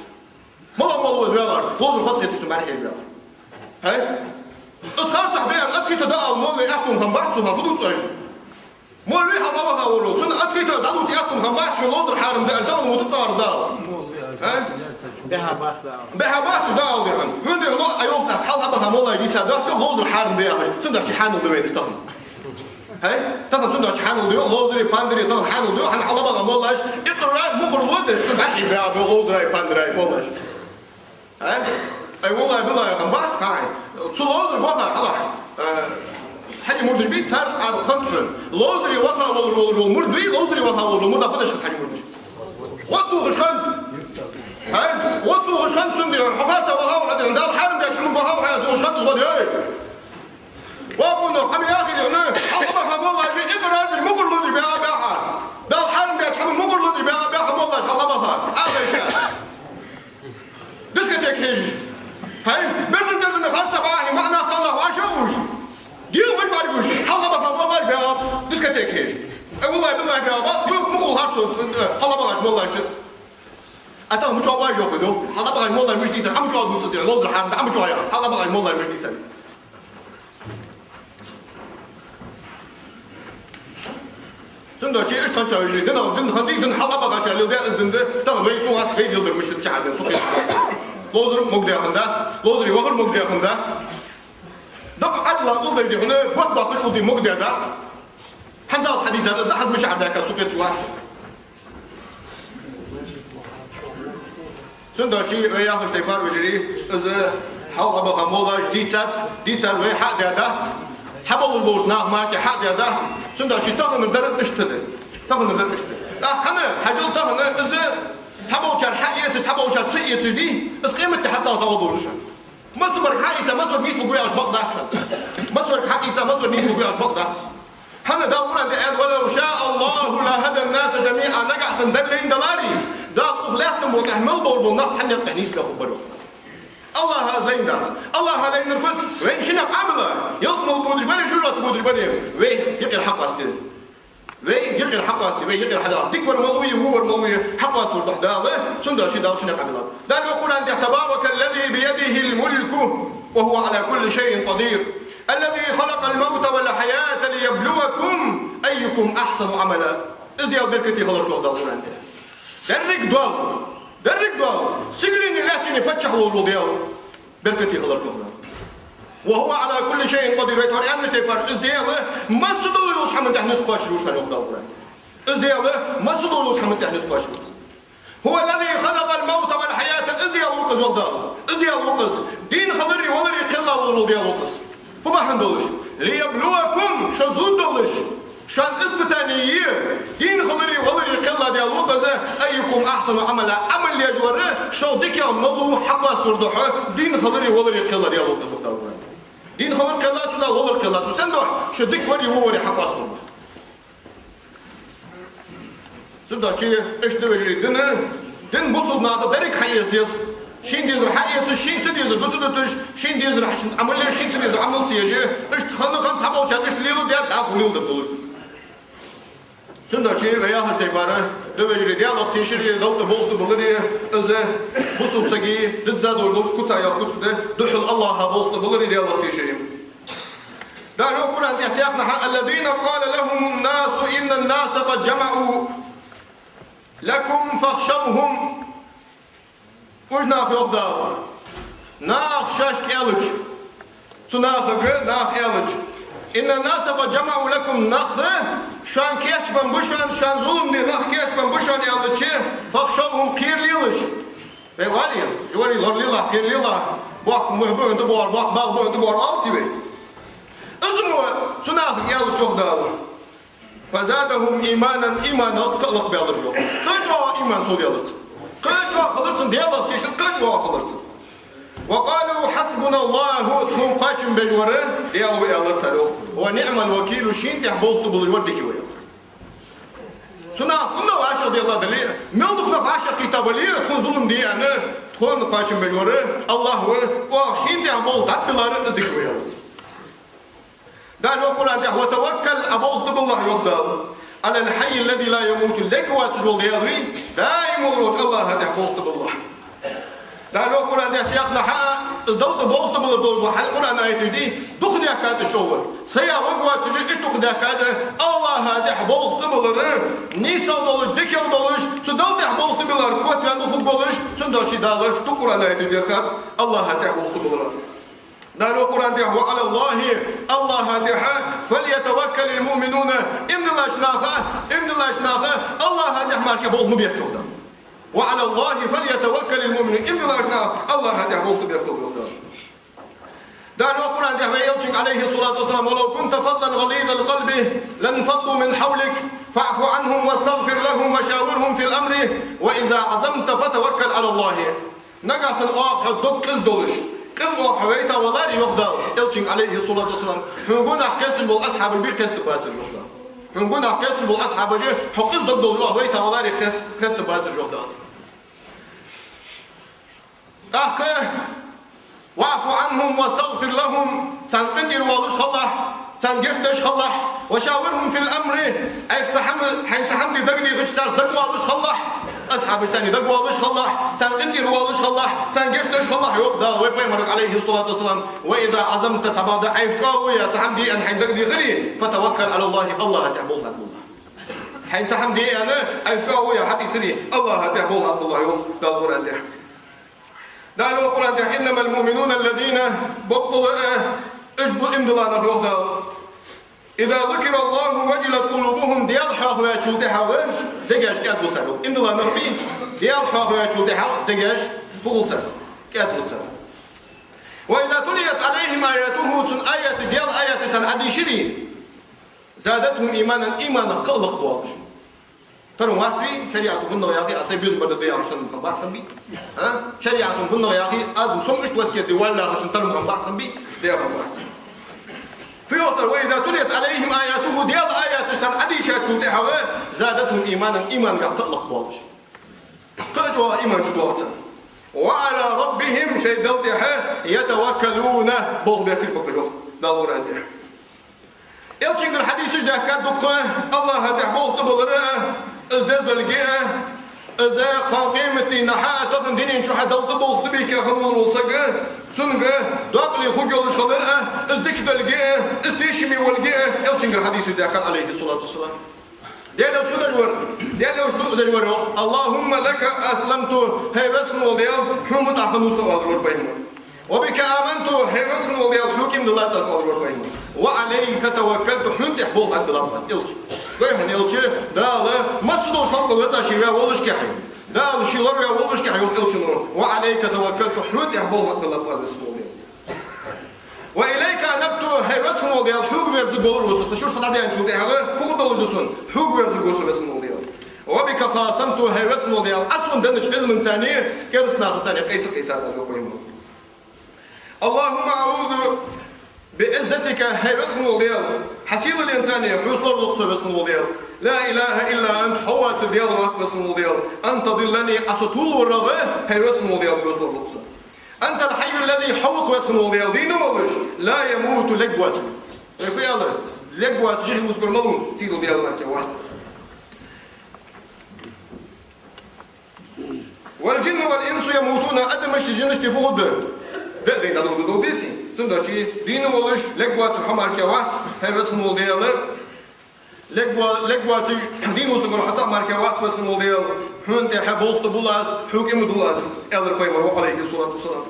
МалагӀа молла ва из ваьгӀар, ловзар хоза хеташ цун бӀарахьежа ваьгӀар? ХӀай? Из харцахьа бе аьнна, открыто дӀаала моллай аьттув хинна бац цунах, фу дувц оаш? Молла вий хьалха баха вола, цунна открыто дӀадувца аьттув хинна бац, хьона ловзар хьарам да аьнна, тахан вуту царна дӀаала. ХӀай? Бехьа бац дӀаала. Бехьа бацаш дӀаала, дий хьона. ХӀунда, йоах, Ӏа йоах тӀаккха, хьалха баха моллаш дийцад дац, йоах, ловзар хьарам да яхаш, цудухьа хьанал да вайна из тахан. ХӀай? Тахан цудухьа хьанал да, йоах, ловзари, пандари тахан хьанал да, йоах, хӀана хьалха баха моллаш икърар, мукъар лу деш, цун бӀарахьежа баьгӀа, йоах, ловзараи, пандараи моллаш. ХӀай? Ай, валлахӀи, биллахӀи, хӀама бац хьона. Цу ловзарга ваха хьалха, э, Хьажий мурдаш бий, цар Ӏадал хиннад хьона. Ловзаре ваха волаш, волаш вола мурд вий, ловзаре ваха волаш вола мурд а хиннад хьажий мурдаш. Гӏод тохаш хиннад. Хьай, гӏод тохаш хиннад цунна дийхьа. Хьо харца вахав хьо дийхьа. Дала хьарам даьча хӏаманга вахав хьо, тохаш хиннад из гӏод, эй. Ва къуна, хьама яхилга хьона, хьалха баха моллаш, икърар беш мукӏарло де баьгӏа баьхьа. Дала хьарам даьча хӏаманга мукӏарло де баьгӏа баьхьа моллаш хьалха баха. Ӏа вайша. Дискотека хьежаш. Хьай, берзан-дерзан харца баха, маӏа нах кхелла вӏашагӏуш. Дегӏа маж бӏаргагуш, хьалха баха моллаш баьгӏа, дискотека хьежаш. Э, валлахӏи, биллахӏи баьгӏа, бац, мукъа, мукъа харцо, э, хьалха бахача моллашта. А тахан мича баха йоах из, йоах. Хьалха бахача моллаш мишта дийцад, а мича дувцад, ловзар хьарам да, а мича яхаш, хьалха бахача моллаш мишта дийцад. Цудухьа иштта хиннача вежарий, дин, дин хиннадий, дин хьалха бахача леладаь из дин да, тахан вай цунах вай леладар мишта да, чахьа дин сухе. Ловзар могадаь хиннадац, ловзаре вахар могадаь хиннадац. Дукха Ӏадала къулдаш дий хьона, бат бахар улди могадаь дац. Хьанзалца хьадийцад из, да хьад мишта хьардаьхкад сухе цу васта. Цудухьа вай яхача тайпара вежарий, из хьалха баха моллаш дийцад, дийцар вай хьадаь дац, цхьабола болча наха мара хьадаь дац, цудухьа таханара дар иштта да, таханара дар иштта да. ТӀаккха хьажал тахан из цхьаболчар хьаэцаш, цхьаболчар ца эцаш дий, из къематди хьатӀадаллалца дӏагӏоргдолаш да. Массавар хьаийца, массавар нийслургва яхаш бакъ дац шоана. Массавар хьаийца, массавар нийслургва яхаш бакъ дац. Хӏана, Дала Къуръан тӏа аьннад: «ولو شاء الله لهدى الناس جميعا», нагахь санна Далла лайна даларе, Дала укх лаьттан букъ тӏа мел болаш бола нах цхьаннех тӏехьа нийсбаьхаргба, йоах. Аллахӏа из лайнадац. Аллахӏа лайнар фуд? Вайна шийна Ӏамал, ялсмала бодаш баре, жожагӏате бодаш баре, вай юкъера хьакъоастаде. Вай юкъера хьакъоастаде, вай юкъера хьадала. Дика вар малув я, во вар малув я, хьакъоасталургдолаш Дала, цудухьа Дала шийна Ӏамал. Дала йоах Къуръан тӏа: «تبارك الذي بيده الملك وهو على كل شيء قدير. الذي خلق الموت والحياة ليبلوكم أيكم أحسن عملا». Из Даьла беркате хилар, йоах Дала Къуръан тӏа. Деррига дола, деррига дола, сигаленеи лаьттанеи паччахь волаш вола Даьла беркате хилар, йоах Дала. «وهو على كل شيء قدير». Вай тӏехьа аьннача тайпара, из Даьла массадолча хӏаман тӏехьа низ кхоачаш ва шоана, йоах Дала Къуръан тӏа. Из Даьла массадолча хӏаман тӏехьа низ кхоачаш ва. «هو الذي خلق الموت والحياة», из Даьла ва-кх из, йоах Дала. Из Даьла ва-кх из. Дийна хилари валари кхелла вола Даьла ва-кх из. Фу бахьан долаш? «ليبلوكم», шо зувргдолаш, шоана испытани е, дийна хилари валари кхелла Даьла ва-кх из, «أيكم أحسن عملا», Ӏамал еш вар шух дикагӏа малув хьакъоасталургдолаш, дийна хилари валари кхелла Даьла ва-кх из, йоах Дала. Дийна хилар кхеллац цо, валар кхеллац цо. Сенна духьа? Шо дика вари во вари хьакъоасталургдолаш. Цудухьа иштта да, вежарий, дин, дин бусалба наха деррига хьаэца деза. Шийна дезар хьаэцаш, шийна ца дезар дутадуташ, шийна дезар хьаэцаш Ӏамал еш, шийна ца дезар Ӏамал ца еш. Иштта хинна, хинна цхьаболчар иштта леладаь, дӏахо леладергдолаш. Цудухьа вай яхача тайпара да, вежарий, Даьлах тешари, Далла тӏа болх тӏа балари, из бусалба сага дизза долаш долча куцех куц да, духхьал Аллахӏа болх тӏа балари, Даьлах тешари. Дала йоах Къуръан тӏа цхьаннахьа: «الذين قال لهم الناس إن الناس قد جمعوا لكم فاخشوهم». Уж нах, йоах Дала, наха шоашка аьлча, цу нахага наха аьлча: «إن الناس قد جمعوا لكم», нах шоана кийчбенна ба шоана, шоана зулам де нах кийчбенна ба шоана аьлча, «فاخشوهم», кхералелаш. Вай вале, вале, лоралелахь, кхералелахь, боккха мухь ба хьона тӏабоагӏар, боккха бала ба хьона тӏабоагӏар, оал цо вай. Из мо цу нахага аьлча, йоах Дала: «فزادهم إيمانا», иманах кӏалха баьлар, йоах. Кхы а чӏоагӏа иман совдаьлар царна. Кхы а чӏоагӏа хилар царна Даьлах тешар, кхы а чӏоагӏа хилар царна. «وقالوا حسبنا الله», тхона кхоачам беш вар Даьла ва, аьлар цар, йоах. «ونعم الوكيل», шийна тӏехьа болх тӏа болаш вар дика ва, аьлар цар. Цу наха фуннагӏа вӏашагӏделла дале, мел дукха нах вӏашагӏкхийтта бале, тхона зулам де аьнна, тхона кхоачам беш вар Аллахӏ ва, оаха шийна тӏехьа болх дӏатӏабиллар из дика ва, аьлар цар. Дала йоах Къуръан тӏа: «وتوكل», а болх тӏабиллахь, йоах Дала, «على الحي الذي لا يموت», лергвоацаш вола Даьла вий, даим волаш волча Аллахӏа тӏа болх тӏабиллахь. Дала йоах Къуръан тӏа цхьаннахьа, из Далла тӏа болх тӏабалар долаш ба, хьал Къуръан аяташ дий, дукха даьхкад из чӏоагӏа. Сая варгвоацаш, иштта дукха даьхкад Аллахӏа тӏа болх тӏабалар, нийсагӏа долаш, дикагӏа долаш, цу Далла тӏа болх тӏабиллар котваьнна хургволаш, цудухьа Дала дукха Къуръан аяташ даьхкад Аллахӏа тӏа болх тӏабалар. Дала йоах Къуръан тӏа: «وعلى الله», Аллахӏа тӏа, «فليتوكل المؤمنون», иман диллача наха, иман диллача наха Аллахӏа тӏа мара кхы болх ма бехка, йоах Дала. «وعلى الله فليتوكل المؤمنون», иман диллача наха Аллахӏа тӏа болх бехка, йоах Дала. Дала йоах Къуръан тӀа вай Элчанга, عليه الصلاة والسلام: «ولو كنت فظا غليظ القلب لانفضوا من حولك فاعف عنهم واستغفر لهم وشاورهم في الأمر وإذا عزمت فتوكل على الله». Нагахьа санна оаха хьо дог къиза долаш, къиза оаха хьо вайта валаре, йоах Дала Элчанга, عليه الصلاة والسلام, хьона гонахьа кхесташ бола асхьабаш бе кхестабацар, йоах Дала. Хьона гонахьа кхесташ бола асхьабаш хьо къиза дог долаш оаха вайта валаре, кхест-, кхестабацар, йоах Дала. ТӀаккха: «واعف عنهم واستغفر لهم», царна къинтӀера воалаш хилалахь, царна гешт деш хилалахь, «وشاورهم في الأمر», Ӏайха цхьа хӀама, хьайна цхьа хӀама де дагадехача, царца дагавоалаш хилалахь, асхьабашца дагавоалаш хилалахь, царна къинтӀера воалаш хилалахь, царна гешт деш хилалахь, йоах Дала вай пайхамарга, عليه الصلاة والسلام. «وإذا عزمت», цхьабакъда Ӏайха чӀоагӀо яь цхьа хӀама де аьнна хьайна дагадехаре, «فتوكل على الله», АллахӀа тӀа болх латта болалахь. Хьайна цхьа хӀама де аьнна Ӏайха чӀоагӀо яь хьатӀаийцаре, АллахӀа тӀа болх латта болалахь, йоах Дала Къуръан тӀа. Дала йоах Къуръан тӀа: «إنما المؤمنون الذين», боккъала а, уж ба иман дилла нах, йоах Дала, «إذا ذكر الله وجلت قلوبهم», Даьла хьоахаваьчул тӀехьагӀа дегаш кӀаьдбу цар, йоах. Иман дилла нах бий, Даьла хьоахаваьчул тӀехьагӀа дегаш хургба цар, кӀаьдбу цар. «وإذا تليت عليهم آياته», цун аяташ, Даьла аяташ царна Ӏодийшаре, «زادتهم إيمانا», иманах кхы а лакхбоалаш. Тара ма вац вай, шариӀато фуннагӀа яхе, аз сай безам бар да яхаш санна хӀама бац хьона бий? А? ШариӀато фуннагӀа яхе, аз сом иштта васкет де валлахьа шун тара ма хӀама бац хьона бий? Де хӀама бац. Фу йоах цар: «وإذا تليت عليهم آياته», Даьла аяташ царна Ӏодийшачул тӀехьагӀа, «زادتهم إيمانا», иманах кхы а лакхбоалаш. Кхы а чӀоагӀа иман чудоагӀа царна. «وعلى ربهم», шоай Далла тӀа, «يتوكلون», болх бехкаш ба уж, йоах Дала Къуръан тӀа. Элчангара хьадисаш даьхкад дукха, АллахӀа тӀа болх тӀабалар а, из деза долга а, из кхоана къематдийнахьа а, тахан дунен чухьа Далла тӀа болх тӀабехке хинна волаш вола саг, цунга докъала хургйолаш хилар а, из дика долга а, из тешаме волга а, Элчангара хьадисаш даьхкад, عليه الصلاة والسلام. Даьла Элча фу деш вар? Даьла Элча дуӀа деш вар, йоах: «اللهم لك أسلمت», хӀай Веза хинна вола Даьла, хьона мутӀахьа хиннав со, оалар вай пайхамар. «وبك آمنت», хӀай Веза хинна вола Даьла, хьога иман диллад аз, оалар вай пайхамар. «وعليك توكلت», хьона тӀа болх латтабеллаб аз, Элча. Вай хьона Элча, Дала массадолча халкъал веза ше ваь воллашехьа, Дала ше лораваь воллашехьа, йоах Элчано: «وعليك توكلت», хьона тӀа болх латтабеллаб аз, Веза хинна вола Даьла. «وإليك أنبت», хӀай Веза хинна вола Даьла, хьога верзаргволаш ва со, са шура схьадаьнначул тӀехьагӀа фу долаш да сона, хьога верзаргва со, Веза хинна вола Даьла. «وبك خاصمت», хӀай Веза хинна вола Даьла, Ӏа сона деннача Ӏилманца кераста нахаца къайса къийсад аз, йоах пайхамара. «اللهم أعوذ بعزتك», хӀай Веза хинна вола Даьла, хьа сийлахьца хьоца лоралу со, Веза хинна вола Даьла. «لا إله إلا أنت», хьо воацар Даьла вац, Веза хинна вола Даьла. «أن تضلني», Ӏа со тувлаварах, хьай Веза хинна вола Даьла, хьоца лоралу со. «أنت الحي الذي», хьо ва-кх, Веза хинна вола Даьла, дийна волаш, «لا يموت», лергвоацаш. Вай фу аьлар? Лергвоацаш, жихи вусгар малув, сийдола Даьла мара кхы вац. «والجن والإنس يموتون», адамашта, жинашта фу хургда? Де а дайна дӀадолалу, дӀадолалу деций? Цудухьа дийна волаш, лергвоацаш хьо мара кхы вац, хӀай Веза хинна вола Даьла. Лергво-, лергвоацаш, дийна вусаргволаш хьо цаӀ мара кхы вац, Веза хинна вола Даьла, хьона тӀа болх тӀабу аз, хьога иман ду аз, аьлар пайхамара, عليه الصلاة والسلام.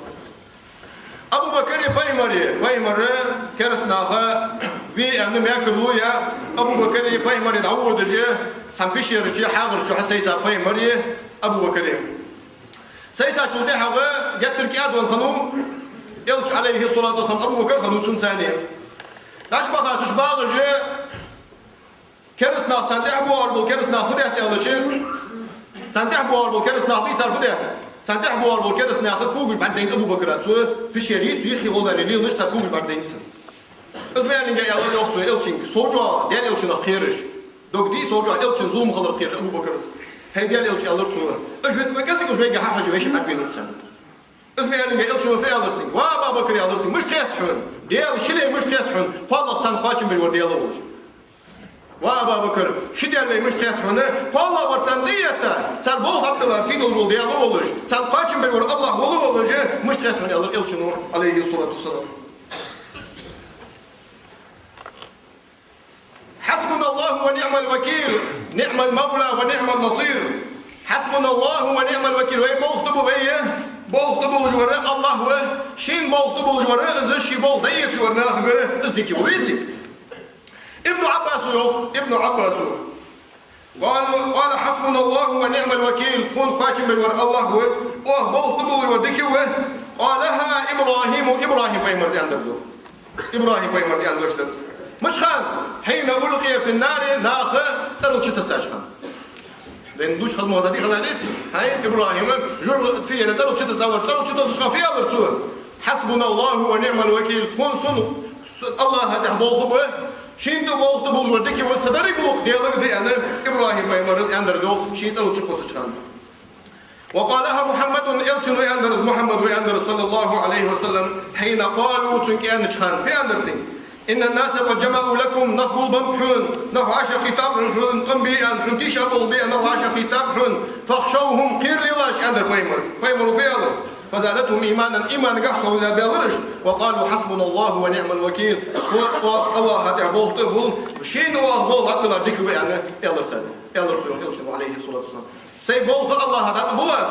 Абу Бакари пайхамари, пайхамар кераста наха ве аьнна мекарло яь, Абу Бакари пайхамари дӀаводаш, цхьан пещера чу, хьагӀар чу хьасайца пайхамари Абу Бакари. Сайцачул тӀехьагӀа геттара кӀаьдвенна хиннав Элча, عليه الصلاة والسلام, Абу Бакар хиннав цунца цхьана. ДӀачубаха цу чу багӀаш, кераста нах, царна тӀехьа боагӀаш бола кераста нах фу даьд аьлча, царна тӀехьа боагӀаш бола кераста нах дийцар фу даьд? Царна тӀехьа боагӀаш бола кераста наха когаш бӀаргадайнад Абу Бакара цу пещере, цу йиххе гӀолла лелаш, цар когаш бӀаргадайнад царна. Из ма аьллинге аьлар, йоах цо, Элчанга, сов чӀоагӀа Даьла Элчанах кхераш. Дог дий, сов чӀоагӀа Элчанна зулам хиларах кхераш Абу Бакара. ХӀай Даьла Элча, аьлар цо, уж ве-, вай кӀезига уж вайга хьахьежача, вай ше бӀаргабайнаб царна. Из ма аьллинге, Элчано фу аьлар цунга: «Ва Аба Бакар, аьлар цунга, мишта хет хьона? Даьла ший лай мишта хет хьона? КхоалагӀа царна кхоачам бергвар Даьла волаш. Ва Аба Бакар, ший Даьла лай мишта хет хьона? КхоалагӀвар царна тӀаэтта, цар болх латтабеллар сийдолаш вола Даьла волаш, царна кхоачам бергвар АллахӀ вола волаш, мишта хет хьона?» — аьлар Элчано, عليه الصلاة والسلام. «حسبنا الله ونعم الوكيل، نعم المولى ونعم النصير». «حسبنا الله ونعم الوكيل». Вай болх тӀабу вай, болх тӀаболаш вар АллахӀ ва, шийна болх тӀаболаш вар, из ший болх дӀаэцаш вар нахагара, из дика ва вайцига. Ибн Ӏаббаса йоах, Ибн Ӏаббаса: «قال، قال: حسبنا الله ونعم الوكيل». Тхона кхоачам бергвар АллахӀ ва, оаха болх тӀаболаш вар дика ва. قالها إبراهيم, ИбрахӀим пайхамара аьннадар из. ИбрахӀим пайхамара аьннадар из. Мича хана? حين ألقي في النار, наха цӀерал чутессача хана. Ден душ хазмагӀа дихала деций? ХӀай, ИбрахӀим, жур фиера цӀерал чутессавар, цӀерал чутессача хана фу аьлар цо? حسبنا الله ونعم الوكيل. Тхона сона АллахӀа тӀа болх ба, шийна тӀа болх да болаш вар дика ва, са деррига гӀулакх Даьлага да аьнна, ИбрахӀим пайхамара аьннадар из, ший цӀерал чукхоссача хана. وقالها محمد, элчано аьннадар из, Мухьаммада аьннадар из, صلى الله عليه وسلم, حين قالوا, цунга аьннача хана, фу аьннадар цо? إن الناس قد جمعوا لكم, нах гулбеннаб хьона, нах вӀашагӀкхийттаб хьона, хьона тӀом бе аьнна, хьона тийшаболх бе аьнна, нах вӀашагӀкхийттаб хьона, فاخشوهم, кхералелаш, аьннадар пайхамара. Пайхамара фу аьлар? فزادتهم إيمانا, иманагахьа совдала баьлар уж, وقالوا حسبنا الله ونعم الوكيل, АллахӀа тӀа болх да болаш, шийна оаха болх дӀатӀабиллар дика ва аьнна, аьлар цар. Аьлар цо, элчано, عليه الصلاة والسلام. Сай болх АллахӀа тӀа тӀабилла аз.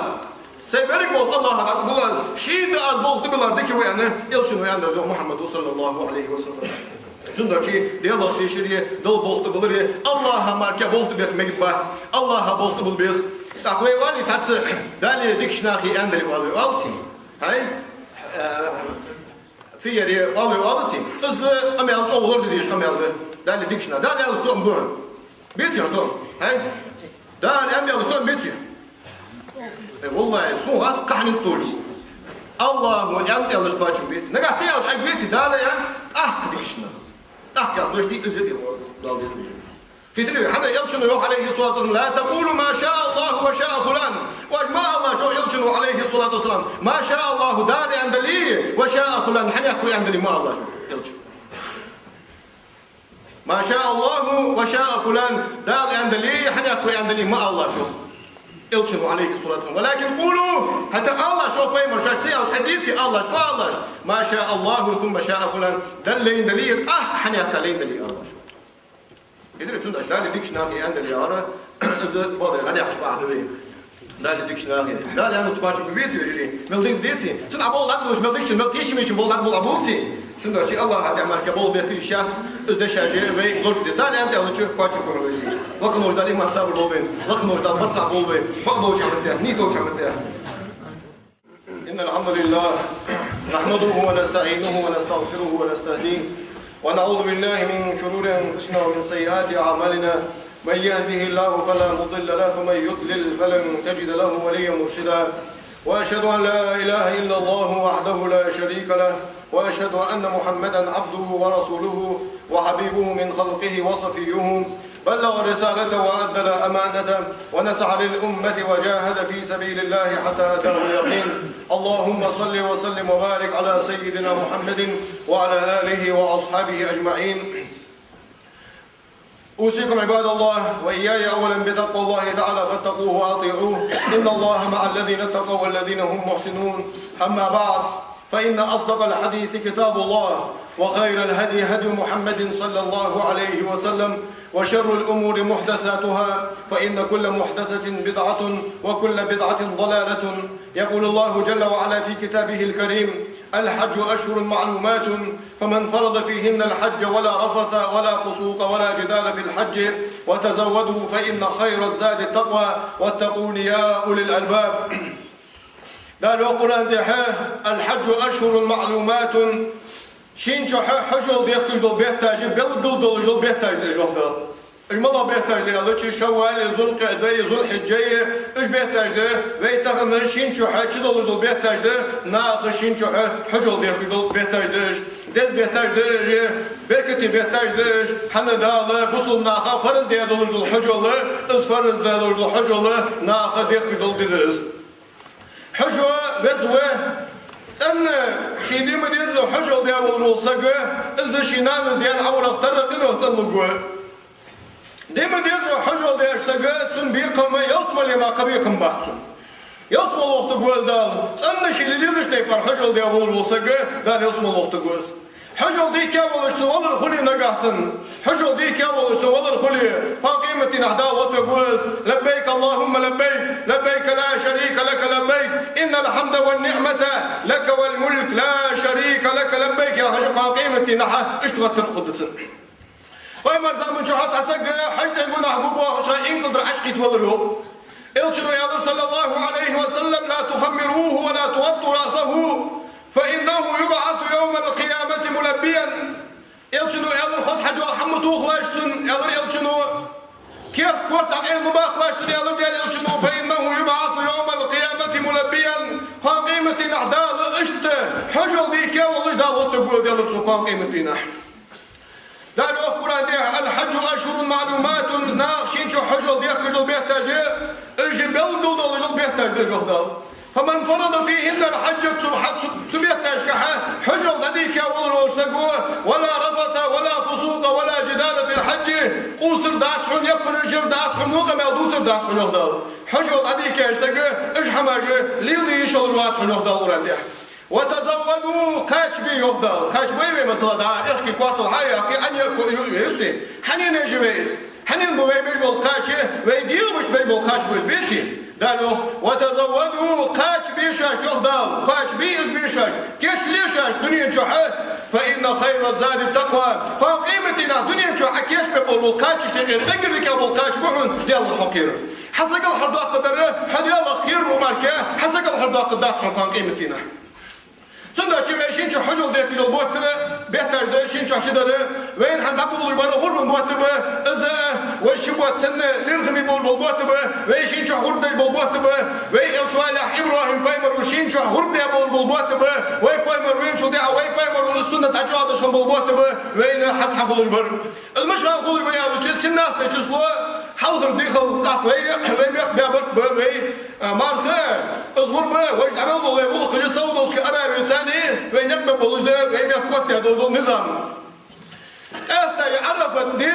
Сай беррига болх АллахӀа тӀа тӀабилла аз. Шийна аз болх тӀабиллар дика ва аьнна, элчано аьннадар из, Мухьаммада, صلى الله عليه وسلم. Цудухьа Даьлах тешар е, Далла болх тӀабиллар е, АллахӀа мара болх тӀабехка мегаш бац. АллахӀа болх тӀабилла беза. ТӀаккха вай оалий цхьацца, Дала дикача наха аьннадале оал вай, оалаций? ХӀай? Э, фиера оал вай, оалаций? Из къамаьл чӀоагӀа лораде дезаш къамаьл да. Дала дикача наха. Дала аьнна тоам ба хьона. Беций хьона тоам? ХӀай? Дала аьнна аьлча тоам беций? Э, валлахӀи, сона хӀанз кхы хӀама товш ва. АллахӀа аьнна аьлча кхоачам беций? Нагахьа ца аьлча Ӏайг беций? Дала аьнна, тӀаккха дикача наха. ТӀаккха яхаш дош дий, из а дий, Дала дезаш. Кхетарий, хӀана элчано йоах, عليه الصلاة والسلام: لا تقولوا ما شاء الله وشاء فلان. Оаш ма алалаш, йоах элчано, عليه الصلاة والسلام, ما شاء الله, Дала аьнна дале, وشاء فلان, хьанехк ва аьнна дале, ма алалаш, йоах элчано. ما شاء الله وشاء فلان, Дала аьнна дале, хьанехк ва аьнна дале, ма алалаш, йоах элчано, عليه الصلاة والسلام. ولكن قولوا, хӀаьта алалаш, йоах пайхамара, шоаш ца аьлча, хьадийций алалаш, фу алалаш? ما شاء الله ثم شاء فلان, Далла лайна дале, тӀаккха хьанехка лайна дале, алалаш. Кхетарий, цудухьа Дала дикача наха аьнна дале, ара, из бакъда гӀадехча бахьа да вай. Дала дикача наха. Дала аьнна кхоачам беций, вежарий? Мел дика деций? Цун Ӏа болх дӀаболаш, мел дикачун, мел тийшабечун болх дӀаболаш Ӏа болаций? Цудухьа АллахӀа тӀа мара болх бехке йиш яц, из дешаш вай лорде. Дала аьнна аьлча кхоачам ба хьона, вежарий. Лакха волча Дала иман, сабар лолда вайна. Лакха волча Дала барт цхьа болба вай. Бакъдолча хӀаман тӀа, нийсдолча хӀаман тӀа. إن الحمد لله نحمده ونستعينه ونستغفره ونستهديه، ونعوذ بالله من شرور أنفسنا ومن سيئات أعمالنا. من يهده الله فلا مضل له، فمن يضلل فلن تجد له وليا مرشدا. وأشهد أن لا إله إلا الله وحده لا شريك له، وأشهد أن محمدا عبده ورسوله وحبيبه من خلقه وصفيه، بلغ الرسالة وأدى الأمانة ونصح للأمة وجاهد في سبيل الله حتى أتاه اليقين. اللهم صل وسلم وبارك على سيدنا محمد وعلى آله وأصحابه أجمعين. أوصيكم عباد الله وإياي أولا بتقوى الله تعالى، فاتقوه وأطيعوه، إن الله مع الذين اتقوا والذين هم محسنون. أما بعد، فإن أصدق الحديث كتاب الله، وخير الهدي هدي محمد صلى الله عليه وسلم، وشر الأمور محدثاتها، فإن كل محدثة بدعة، وكل بدعة ضلالة. يقول الله جل وعلا في كتابه الكريم: الحج أشهر معلومات، فمن فرض فيهن الحج ولا رفث ولا فسوق ولا جدال في الحج، وتزودوا فإن خير الزاد التقوى، واتقون يا أولي الألباب. Дала йоах Къуръан тӀа: الحج أشهر معلومات, шийна чухь хьажол дехкаш дола бетташ белгалдолаш дола бетташ да, йоах Дала. Уж малагӀа бетташ да аьлча, Шаввал, Зулкъаъда, Зулхьиджа, уж бетташ да, вай тахан шийна чухь чудолаш дола бетташ да, наха шийна чухь хьажол дехкаш дола бетташ да уж. Деза бетташ да уж, беркате бетташ да уж, хӀана, Дала бусалба наха фарз даь долаш дола хьажол, из фарз даь долаш дола хьажол наха дехкаш дола ди да из. Хьажо веза ва, цӀена ший ди ма деззара хьажол даь волаш вола саг, из ший нанас даьнна Ӏоврах тара къинах цӀенлургва. Ди ма деззара хьажол даьча сага, цун бекхам ялсмале мара кхы бекхам бац цун. Ялсмале вахийтаргва из Дала, цӀена ший ди дезача тайпара хьажол даь волаш вола саг, Дала ялсмале вахийтаргва из. Хьажол дехка волаш цун валар хуле нагахьа санна, хьажол дехка волаш цун валар хуле, кхоана къематдийнахьа Дала оттаргва из: لبيك اللهم لبيك، لبيك لا شريك لك لبيك، إن الحمد والنعمة لك والملك لا شريك لك لبيك, яхаш, кхоана къематдийнахьа иштта гӀаттар хургда цун. Пайхамара заман чухь цхьа саг хьажцӀен гонахьа бу бохача, инкал дар Ӏочукхийтта валар, йоах. Элчано аьлар, صلى الله عليه وسلم: لا تخمروه ولا تغطوا رأسه. Ӏилма баккхалаш цунна аьлар Даьла Элчано: «فإنه يبعث يوم القيامة ملبيا». Кхоана къематдийнахьа Дала иштта хьажол дийхка волаш Дала оттаргва из, аьлар цо, кхоана къематдийнахьа. Дала йоах Къуръан тӀа: «الحج أشهر معلومات», наха шийна чу хьажол дехкаш дола бетташ, уж белгалдолаш дола бетташ да уж, йоах Дала. «فمن فرض فيهن الحج», цу, цу, цу бетташка хьажол дӀадийхка волаш вола саг, «ولا رفث ولا فسوق ولا جدال في الحج», къувсар дац хьона, яппараш дац хьона, мукъа мел дувцар дац хьона, йоах Дала. Хьажол дӀадийхка волча сага уж хӀамаш леладе йиш йолаш вац хьона, йоах Дала Къуръан тӀа. «وتزودوا», кхача бе, йоах Дала. Кхача бой вай, масала, дӀа, аьхки коартол хьаяьккхе, Ӏан яьккхе, ю-, ю-, юсе. Хьанна еш я вай из? Хьанна ба вай беш бола кхача, вай дегӀамашта беш бола кхача ба из, беций? Дала йоах: «وتزودوا», кхача бе шоашта, йоах Дала, кхача бе из бе шоашта, кийчле шоаш дунен чухь, «فإن خير الزاد التقوى». Кхоана къематдийнахьа дунен чухь Ӏа кийчбе бола кхачашта юкъера эггара дикагӀа бола кхача ба хьона Даьлах хьо кхерар. Хьа сагал хьадоаккхаргдар хьо Даьлах кхерар ва мара, хьа сагал хьадоаккхаргдац хьона кхоана къематдийнахьа. Цудухьа вай шийна чу хьажол дехкаш дола бутт, бетташ да шийна чу чудар, вайна хӀанз дӀаболабар гӀурбан бутт ба, из вай ши бутт санна лерхӀаме болаш бола бутт ба, вай шийна чу гӀурба деш бола бутт ба, вай Элча валехь ИбрахӀим пайхамара шийна чу гӀурба даь болаш бола бутт ба, вай пайхамар веначул тӀехьагӀа вай пайхамара из суннат дӀачӀоагӀдеш хинна бола бутт ба, вайна хьа цхьа хулаш бар. Из мишта хулаш ба аьлча, семнадцатое число, хьалхара ди хилча, тӀаккха вай, вай мехка баь барт ба, вай, а, марха, из гӀурба, вай дӀа мел дола вай гӀулакхаш Саудовская Аравия царна, вай никъ бе болаш да, вай мехка котдаь долаш дола низам. Къаьстта я Ӏарафат ди,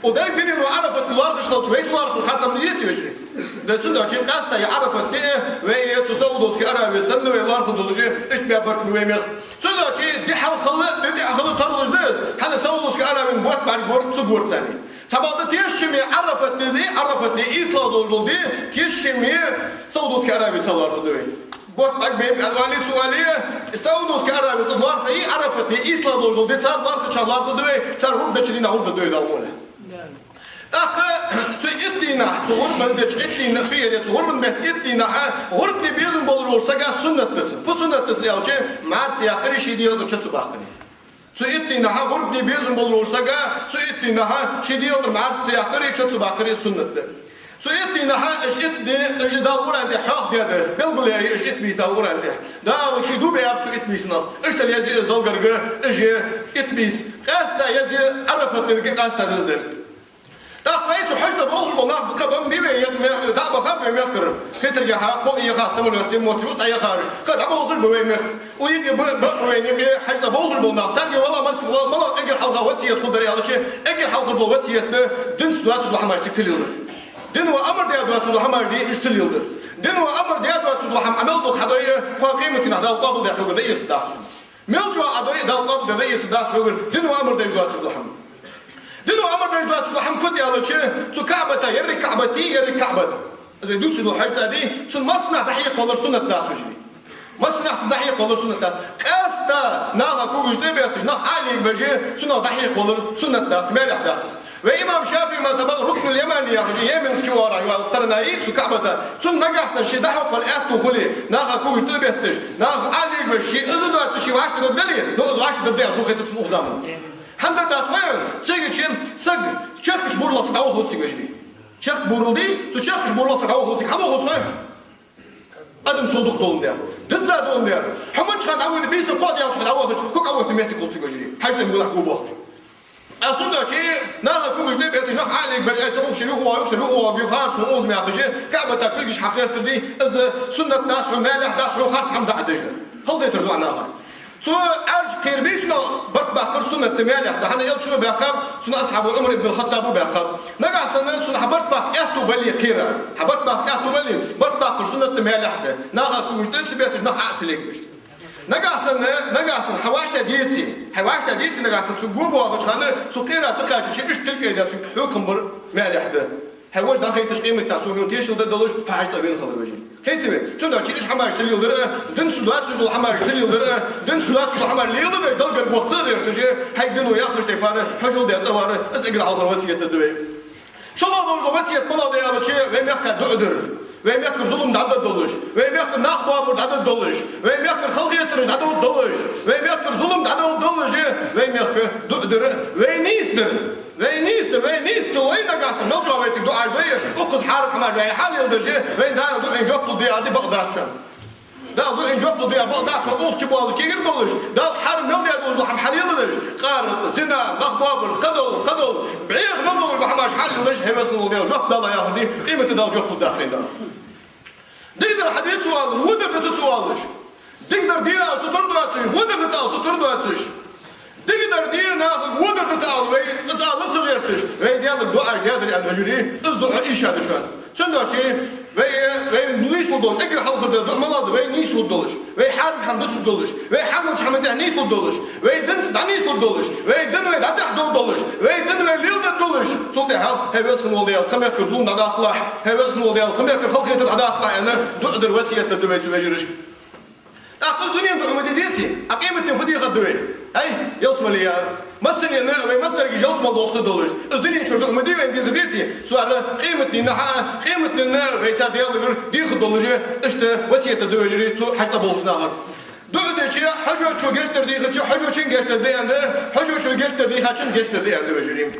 у дай бинин ва Ӏарафат ди лоархӀаш хилча, вай цу лоархӀаш хьасам дийс вежарий. Да цудухьа къаьстта я Ӏарафат ди, вай цу Саудовская Аравия санна вай лоархӀаш долаш, иштта баь барт ба вай мехка. Цудухьа ди хьалха хила, ди тӀехьа хила тарлуш да из, хӀана Саудовская Аравия бутт бӀаргагур цу гур царна. Цхьабакъда тешаме Ӏарафат ди да, Ӏарафат ди, ийслагӀа долаш дола ди, тешаме Саудовская Аравия ца лоархӀаргда вай. Бутт бӀаргабайнаб аьнна вале, ца вале, Саудовская Аравия ца лоархӀе, Ӏарафат ди, ийслагӀа долаш дола ди, цар лоархӀача лоархӀаргда вай, цар гӀурба деча дийнахьа гӀурба дергда вай, оале. ТӀаккха цу итт дийнахьа, цу гӀурбан деча итт дийнахьа, фиере цу гӀурбан бетта итт дийнахьа, гӀурба де безам болаш волча сага суннат да цун. Фу суннат да цун аьлча, мӀараш ца яккхари, ший дегӀа тӀара чо ца баккхари. Цу итт дийнахьа гӀурба де безам болаш волча сага, цу итт дийнахьа ший дегӀа тӀара мӀараш ца яккхари, чо ца баккхари суннат да. Цу итт дийнахьа, уж итт ди, уж Дала Къуръан тӀа хьоахадаьд, белгалъяьй уж итт бийса Дала Къуръан тӀа. Дала ший дув баьб цу итт бийсан. Иштта еза из Далла гарга, уж итт бийса. Къаьстта еза Ӏарафат динга къаьстта деза да. ТӀаккха вай цу хьажцӀа болхаш бола нах ба, кхаъ бам бий вай, е ме-, дӀа а баха вай мехкара. Хетаргахьа, кхоъ яха самолёт тӀа, мотт юст Ӏаяхараш, кхаъ дӀаболхаш ба вай мехка. Укх юкъе ба, ба вай юкъе хьажцӀа болхаш бола нах. Царга вала мас-, ва-, вала эггара хьалха васият хул дар аьлча, эггара хьалха дола васият да, дин цу доацаш дола хӀамаш цига ца леладар. Дин ва амар даь доацаш дола хӀамаш да, уж ца леладар. Дин ва амар даь доацаш дола хӀама Ӏа мел дукха хьадой, кхоана къематдийнахьа Дала къоабалдаь хьогара дӀаэцаргдац хьона. Мел чӀоагӀа Ӏа дой, Дала къоабалдаь дӀаэцаргдац хьогара, дин ва амар деш доацаш дола хӀама. Дин ва амар деш доацаш дола хӀама фуд аьлча, цу КаӀбата, еррига КаӀбат дий, еррига КаӀбат. Из дувцаш дола хьажцӀа дий, цун массанахьа дӀахьекхавалар суннат дац, вежарий. Массанахьа цун дӀахьекхавалар суннат дац. Къаьстта наха когаш тӀабетташ, нах Ӏолегабеш, цунах дӀахьекхавалар суннат дац, маьлехь дац из. Вай имам ШафиӀий мазхӀабах Рукнул Ямани яхаш, йеменски оагӀорахьа йола сторона я цу КаӀбата, цунна нагахьа санна ше дӀахьекхавала аьттув хуле, наха когаш тӀабетташ, нах Ӏолегабеш, ше из доацаш ше вӀаштӀехьдаргдале, ну, из вӀаштӀехьдаргда аз хьахайтар цунна укх заман. ХӀана дац хой хьона, цига чу саг чехкача буралах саг дӀаваха луц цига, вежарий. Чехка бурал дий, цу чехкача буралах саг дӀаваха луц цига, хьаваха луц хой хьона? Адам сов дукха доландаь, дизза доландаь. Хьо мичча хана дӀавода, бийсанна кхоъ даьлча хьо дӀавахача, ког Ӏовотта моттиг хул цига, вежарий. ХьажцӀа гулахь гу бохаш. Аз цудухьа наха когаш тӀабетташ, нах Ӏолегабеш, ай са ухаш юха воагӀа, юха са юха воагӀа, юха харц хьона укхаза ма яхаш, КаӀбата кулгаш хьахертар дий, из суннат дац хьона, маьлехь дац хьона, харц хӀама да Ӏа деш дар. Халахетар ду Ӏа наха. Цу Ӏаьржа кхера бий, цунах барт баккхар суннат да, маьлехь да. ХӀана аьлча цо баьккхаб, цун асхьабо Ӏумар ибн ал-ХаттӀабо баьккхаб. Нагахьа санна цунна хьа барт баккха аьттув бале кхера, хьа барт баккха аьттув бале, барт баккхар суннат да, маьлехь да. Наха когаш тӀа ца бетташ, нах Ӏо ца легабеш. Нагахьа санна, нагахьа санна хьа вӀаштӀехьа деце, хьа вӀаштӀехьа деце нагахьа санна, цу го боагӀача хана, цу кхера тӀакхаьчача, иштта тилкӀай даь, цу хьокхам бар маьлехь да. Хьай вож дӀахайташ къематдийнахьа цо хьона тешал дергдолаш, хьо хьажцӀа вена хилар, вежарий. Кхетавий? Цудухьа уж хӀамаш ца леладар а, дин цу доацаш дола хӀамаш ца лелар а, дин цу доацаш дола хӀамаш леладеш, Далла гарга ваха ца гӀерташ, хьайга дин ва яхача тайпара хьажол даь цӀавар, из эггара хьалхара васият да вай. ШоллагӀа дола васият малагӀа да аьлча, вай мехка дуӀа дар. Вай мехкара зулам дӀадаргдолаш, вай мехкара нах боабар дӀадаргдолаш, вай мехкара халахетараш дӀадаргдолаш, вай мехкара зулам дӀадаргдолаш, вай мехка дуӀа дар, вай нийсдар. Вай нийсдар, вай нийса ца лой нагахьа санна, мел чӀоагӀа вай цига дуӀаш дой, укх Вай хьалелдеш, вай Дала дуӀайна жоп лургда аьнна бакъ дац шоана. Дала дуӀайна жоп лургда аьнна бакъ дац шоана, укх чу болаш, кегий болаш, Дала хьарам мел даь долаш дола хӀама хьалелдеш, къаракъ, зина, нах бабар, кхыдола, кхыдола, бӀеха мел долаш дола хӀамаш хьалелдеш, хӀай Веза хинна вола Даьла, жоп далалахь аьнна, къематди Дала жоп лургдац вайна Дала. Дикадар хьаде ца оалаш, водар де ца оалаш. Дикадар де ала сутара доацаш, водар де ала сутара доацаш. Дикадар де нахага, водар де ала вай, из ала ца гӀерташ, вай Даьлага дуӀа даьдар аьнна, вежарий, из дуӀа ийша да шоана. Цудухьа вай, вай нийслургдолаш, эггара хьалхара дар дуӀа малагӀа да, вай нийслургдолаш, вай хьарам хӀама дутаргдолаш, вай хьанал чу хӀама тӀехьа нийслургдолаш, вай динца дӀанийслургдолаш, вай дин вай дӀатӀехьадовргдолаш, вай дин вай леладергдолаш. Цул тӀехьагӀа, хӀай Веза хинна вола Даьла, кхы мехкара зулам дӀадаккхалахь, хӀай Веза хинна вола Даьла, кхы мехкара халахетар дӀадаккхалахь аьнна, дуӀа дар, васкет дар да вай цу вежарашка. ТӀаккха из дунен дуӀа ма де деций, а къематдийнахьа фу дехаргда вай? ХӀай, ялсмале я. Массанена вай массадарга ялсмале дохтар долаш, из дунен чура дуӀа ма де вай деза деций, цу ара къематдийнахьа а, къематдийнахьа а вай цар Даьлагара дехаргдолаш, иштта васкет дар да вежарий цу хьажцӀа болхача нахага. ДуӀа дича, хьажочо гешт дар дийхача, хьажочоа гешт дар да аьнна, хьажочо гешт дар дийхачоа гешт дар да аьнна, вежарий.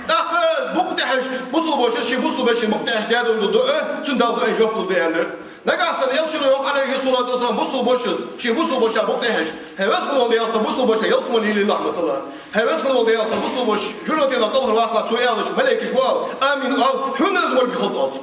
ТӀаккха букъ тӀехьашка бусалба воша ший бусалба вешийна букъ тӀехьашка даь долаш дола дуӀа, цунна Дала дуӀайна жоп лургда аьнна. Нагахьа санна Элчано йоах, Ӏалайхи ссалату вассалам, бусалба вошас ший бусалба воша букъ тӀехьашка: «ХӀай Веза хинна вола Даьла, са бусалба воша ялсмале лелалахь, масала. ХӀай Веза хинна вола Даьла, са бусалба воша жожагӀатенах кӀалхарваккхалахь», цо аьлча, малейкаш фу оал? «Амин», оал, хьона из моргахьа хилда, оал цо.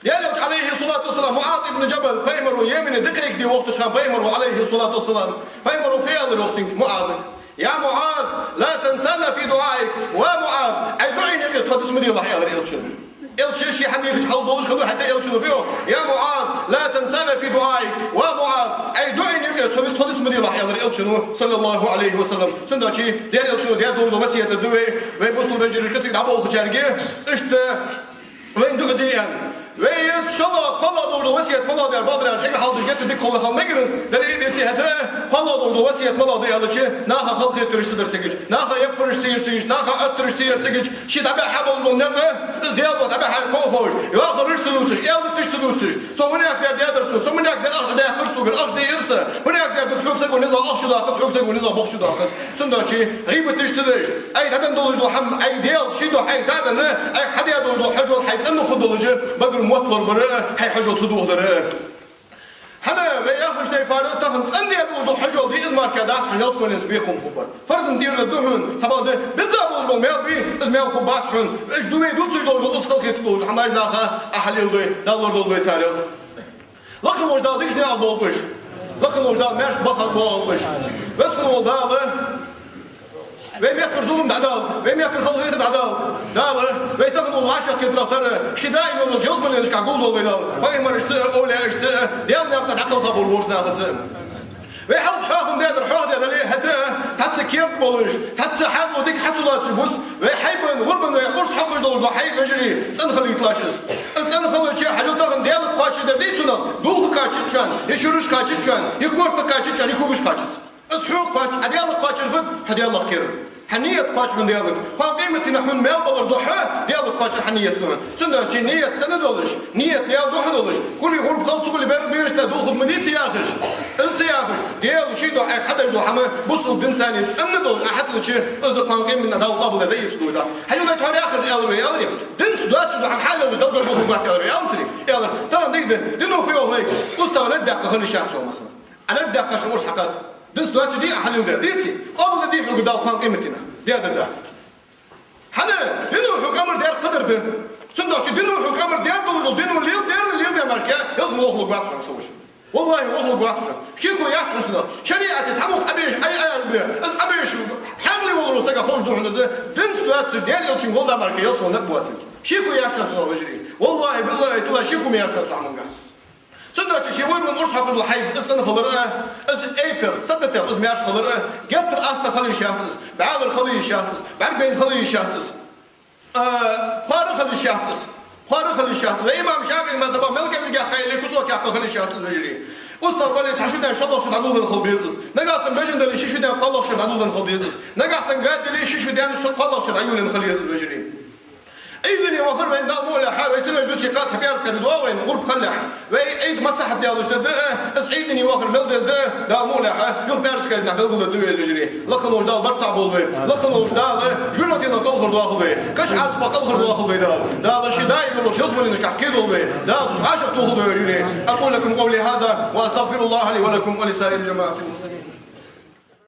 Даьла Элча, Ӏалайхи ссалату вассалам, МуӀаз ибн Джабал, пайхамара Йемене дӀакхайкаде вохийтача хана, пайхамара, Ӏалайхи ссалату вассалам, пайхамара фу аьлар йоах цунга, МуӀазага: «يا معاذ، لا تنسانا في دعائك». «Ва МуӀаз, Ӏай дуӀайна юкъе тхо диц ма делахь», — аьлар Элчано. Элча ше хьадийхача хьал долаш хиннав, хӀаьта Элчано фу йоах: «يا معاذ، لا تنسانا في دعائك». «Ва МуӀаз, Ӏай дуӀайна юкъе тхо диц, тхо диц ма делахь», — аьлар Элчано, саллаллахӀу Ӏалайхи ва саллам. Цудухьа Даьла Элчано даь долаш дола васкет да вай, вай бусалба вежарий, цига дӀаболхачарга, иштта вайна дуӀа де аьнна. Вай шоллагӀа, кхоалагӀа долаш дола васкет малагӀа да аьлча, бакъдар аьлча, эггара хьалха дешаш дика хала хала мегаргдац, дале а, деце а, хӀаьта а кхоалагӀа долаш дола васкет малагӀа да аьлча, наха халахетараш ца дар цига, наха яппараш ца йир цига, наха Ӏоттараш ца йир цига, ший дӀабихьа болаш бола никъ, из Даьла духьа дӀабихьа кхоачаш, йоахараш ца дувцаш, аьлдаташ ца дувцаш, со хӀанех даьр даьдар сона, со хӀанех даьр, ах дӀадаьккхар согара, ах диир са, хӀанех даьр да са, хьога саго низагӀа ах чудоаккхац, хьога саго низагӀа бохк чудоаккхац. Цудухьа гӀийбаташ ца деш, Ӏайха дӀаденна долаш дола хӀама, Ӏай Даьла ший духьа Ӏайха дӀаденна, Ӏайха хьадаь долаш дола хьажол хьай цӀена хургдолаш, багара мотт лорабар а, хьай хьажол ца дохадар а. ХӀана, вай яхача тайпара, тахан цӀена даь долаш дола хьажол да из, мара дац хьона ялсмаленца бекхам хургбар. Фарзана дийрдар да хьона, цхьабакъда, бизза болаш бола маьл бий, из маьл хургбац хьона. Уж да вай дувцаш долаш дола, из халахеташ долаш дола хӀамаш наха Ӏа хьалеладой, Дала лорадолда вай царех. Лакха волча Дала дикача наькъах болба уж. Лакха волча Дала маьрша баха боагӀалба уж. Веза хинна вола Дала вай мехкара зулам дӀадалда, вай мехкара халахетар дӀадалда. Дала вай тахан вола вӀашагӀкхетарах тара, ший даим йолча ялсмаленашка гулдолда вай Дала, пайхамарашца а, овлияашца а, Даьла наькъа тӀа дӀакхалха болаш болча нахаца а. Вай хьалха хьехам даьдар хьоахадаь дале а, хӀаьта а цхьацца керда болаш, цхьацца хьаькъало дика хьа ца лоацаш бус, вай хьайбан, гӀурбан вай урс хьокхаш долаш дола хьай вежарий цӀена хилийталаш из. Из цӀена хилча, хьажал, тахан Даьлага кхоачашдар дий цунах, дулх кхоачачоа, е шураш кхоачачоа, е корта кхоачачоа, е когаш кхоачац. Из хьога кхоач, Ӏа Даьлага кхоачар фуд? Хьа Даьлах кера. Хьа ният кхоач хьона Даьлага. Кхоана къематдийнахьа хьона маьл балар духьа Даьлага кхоачар хьа ният да хьона. Цудухьа ният цӀена долаш, ният Даьла духьа долаш, хуле гӀурба хила, ца хуле бер-, берашта дулх хургда ма дий ца яхаш. Из ца яхаш, Даьла ший духьа Ӏайха хьадеш дола хӀама бусалба динца цӀена долаш Ӏа хьацалуча, из кхоана къематдийнахьа Дала къоабалдаь дӀаэцаргдолаш дац. Хьажал, вай тхьовра яхар аьлар вай, аьларий? Динца доацаш дола хӀама хьалелаш Далла гаргало хургвац аьлар вай, аьланзарий? Аьлар. Тахан дика да, дино фу йоах вайга? УстагӀа лердаккха хила йиш яц цо, масала. Ӏа лердаккхача урс хьакхад. Динца доацаш дий Ӏа хьалелдаьр? Деций? Къоабалдаь дий хьога Дала кхоана къематдийнахьа? Даьдар дац. ХӀана? Дино хьога амар даьр кхыдар да. Цудухьа дино хьога амар даьр долаш дола дино леладаьр, леладаь мара, ялсмале ваха лургвац хьо, са воша. ВаллахӀи, ваха лургвац хьо. Шеко яц хьона цунах. ШариӀате цхьа мух Ӏабеш, Ӏай, Ӏай, Ӏай, из Ӏабеш, хьаькъале волча сага ховш да хьона из, динца доацаш, Даьла Элчанга гӀолла мара ялсмале никъ боацилга. Шеко яц хьона цунах, вежарий. ВаллахӀи, биллахӀи, таллахӀи, шеко ма яц хьона цу хӀаманга. Цудухьа ший вайбан урс хьокхаш дола хьайба, из цӀена хилар а, из эйпех, сакхатех из маьрша хилар а, геттара астагӀа хила йиш яц из, бӀаьвара хила йиш яц из, бӀаргабайна хила йиш яц из, а, кхоара хила йиш яц из, кхоара хила йиш яц из. Вай имам ШафиӀий мазхӀабах мел кӀезигагӀа яьккха яле, кусок яьккха хила йиш яц из, вежарий. УстагӀа вале, цхьа шу даьнна шоллагӀа шу дӀадоладенна хила беза из. Нагахьа санна бежан дале, ши шу даьнна кхоалагӀа шу дӀадоладенна хила деза из. Нагахьа санна гаьна яле, ши шу даьнна кхоалагӀа шу дӀайолаенна хила еза из, вежарий. Ӏийдане вахар вайна, Дала мукъ лахь, вай синаш дусий кхаца хьапӀаьраска дидо вайна, гӀурба хилалехь. Вай Ӏийд масса Хьадаьлаш да, э, из Ӏийд дийнахьа вахар мел деза да, Дала мукъалехь, юха бӀаьрса кхаьчача белгалдергда вай из, йижарий. Лакха волча Дала барт цхьа болба вай, лакха волча Дала жожагӀатенах кӀалхардоахалба вай, каша Ӏазапах кӀалхардоахалба вай Дала. Дала ший даим йолаш ялсмалешкахь кхедолба вай, Дала цу чу Ӏашагӏ тохалба вай, йижарий. أقول لكم قولي هذا وأستغفر الله لي ولكم ولسائر جماعة المسلمين.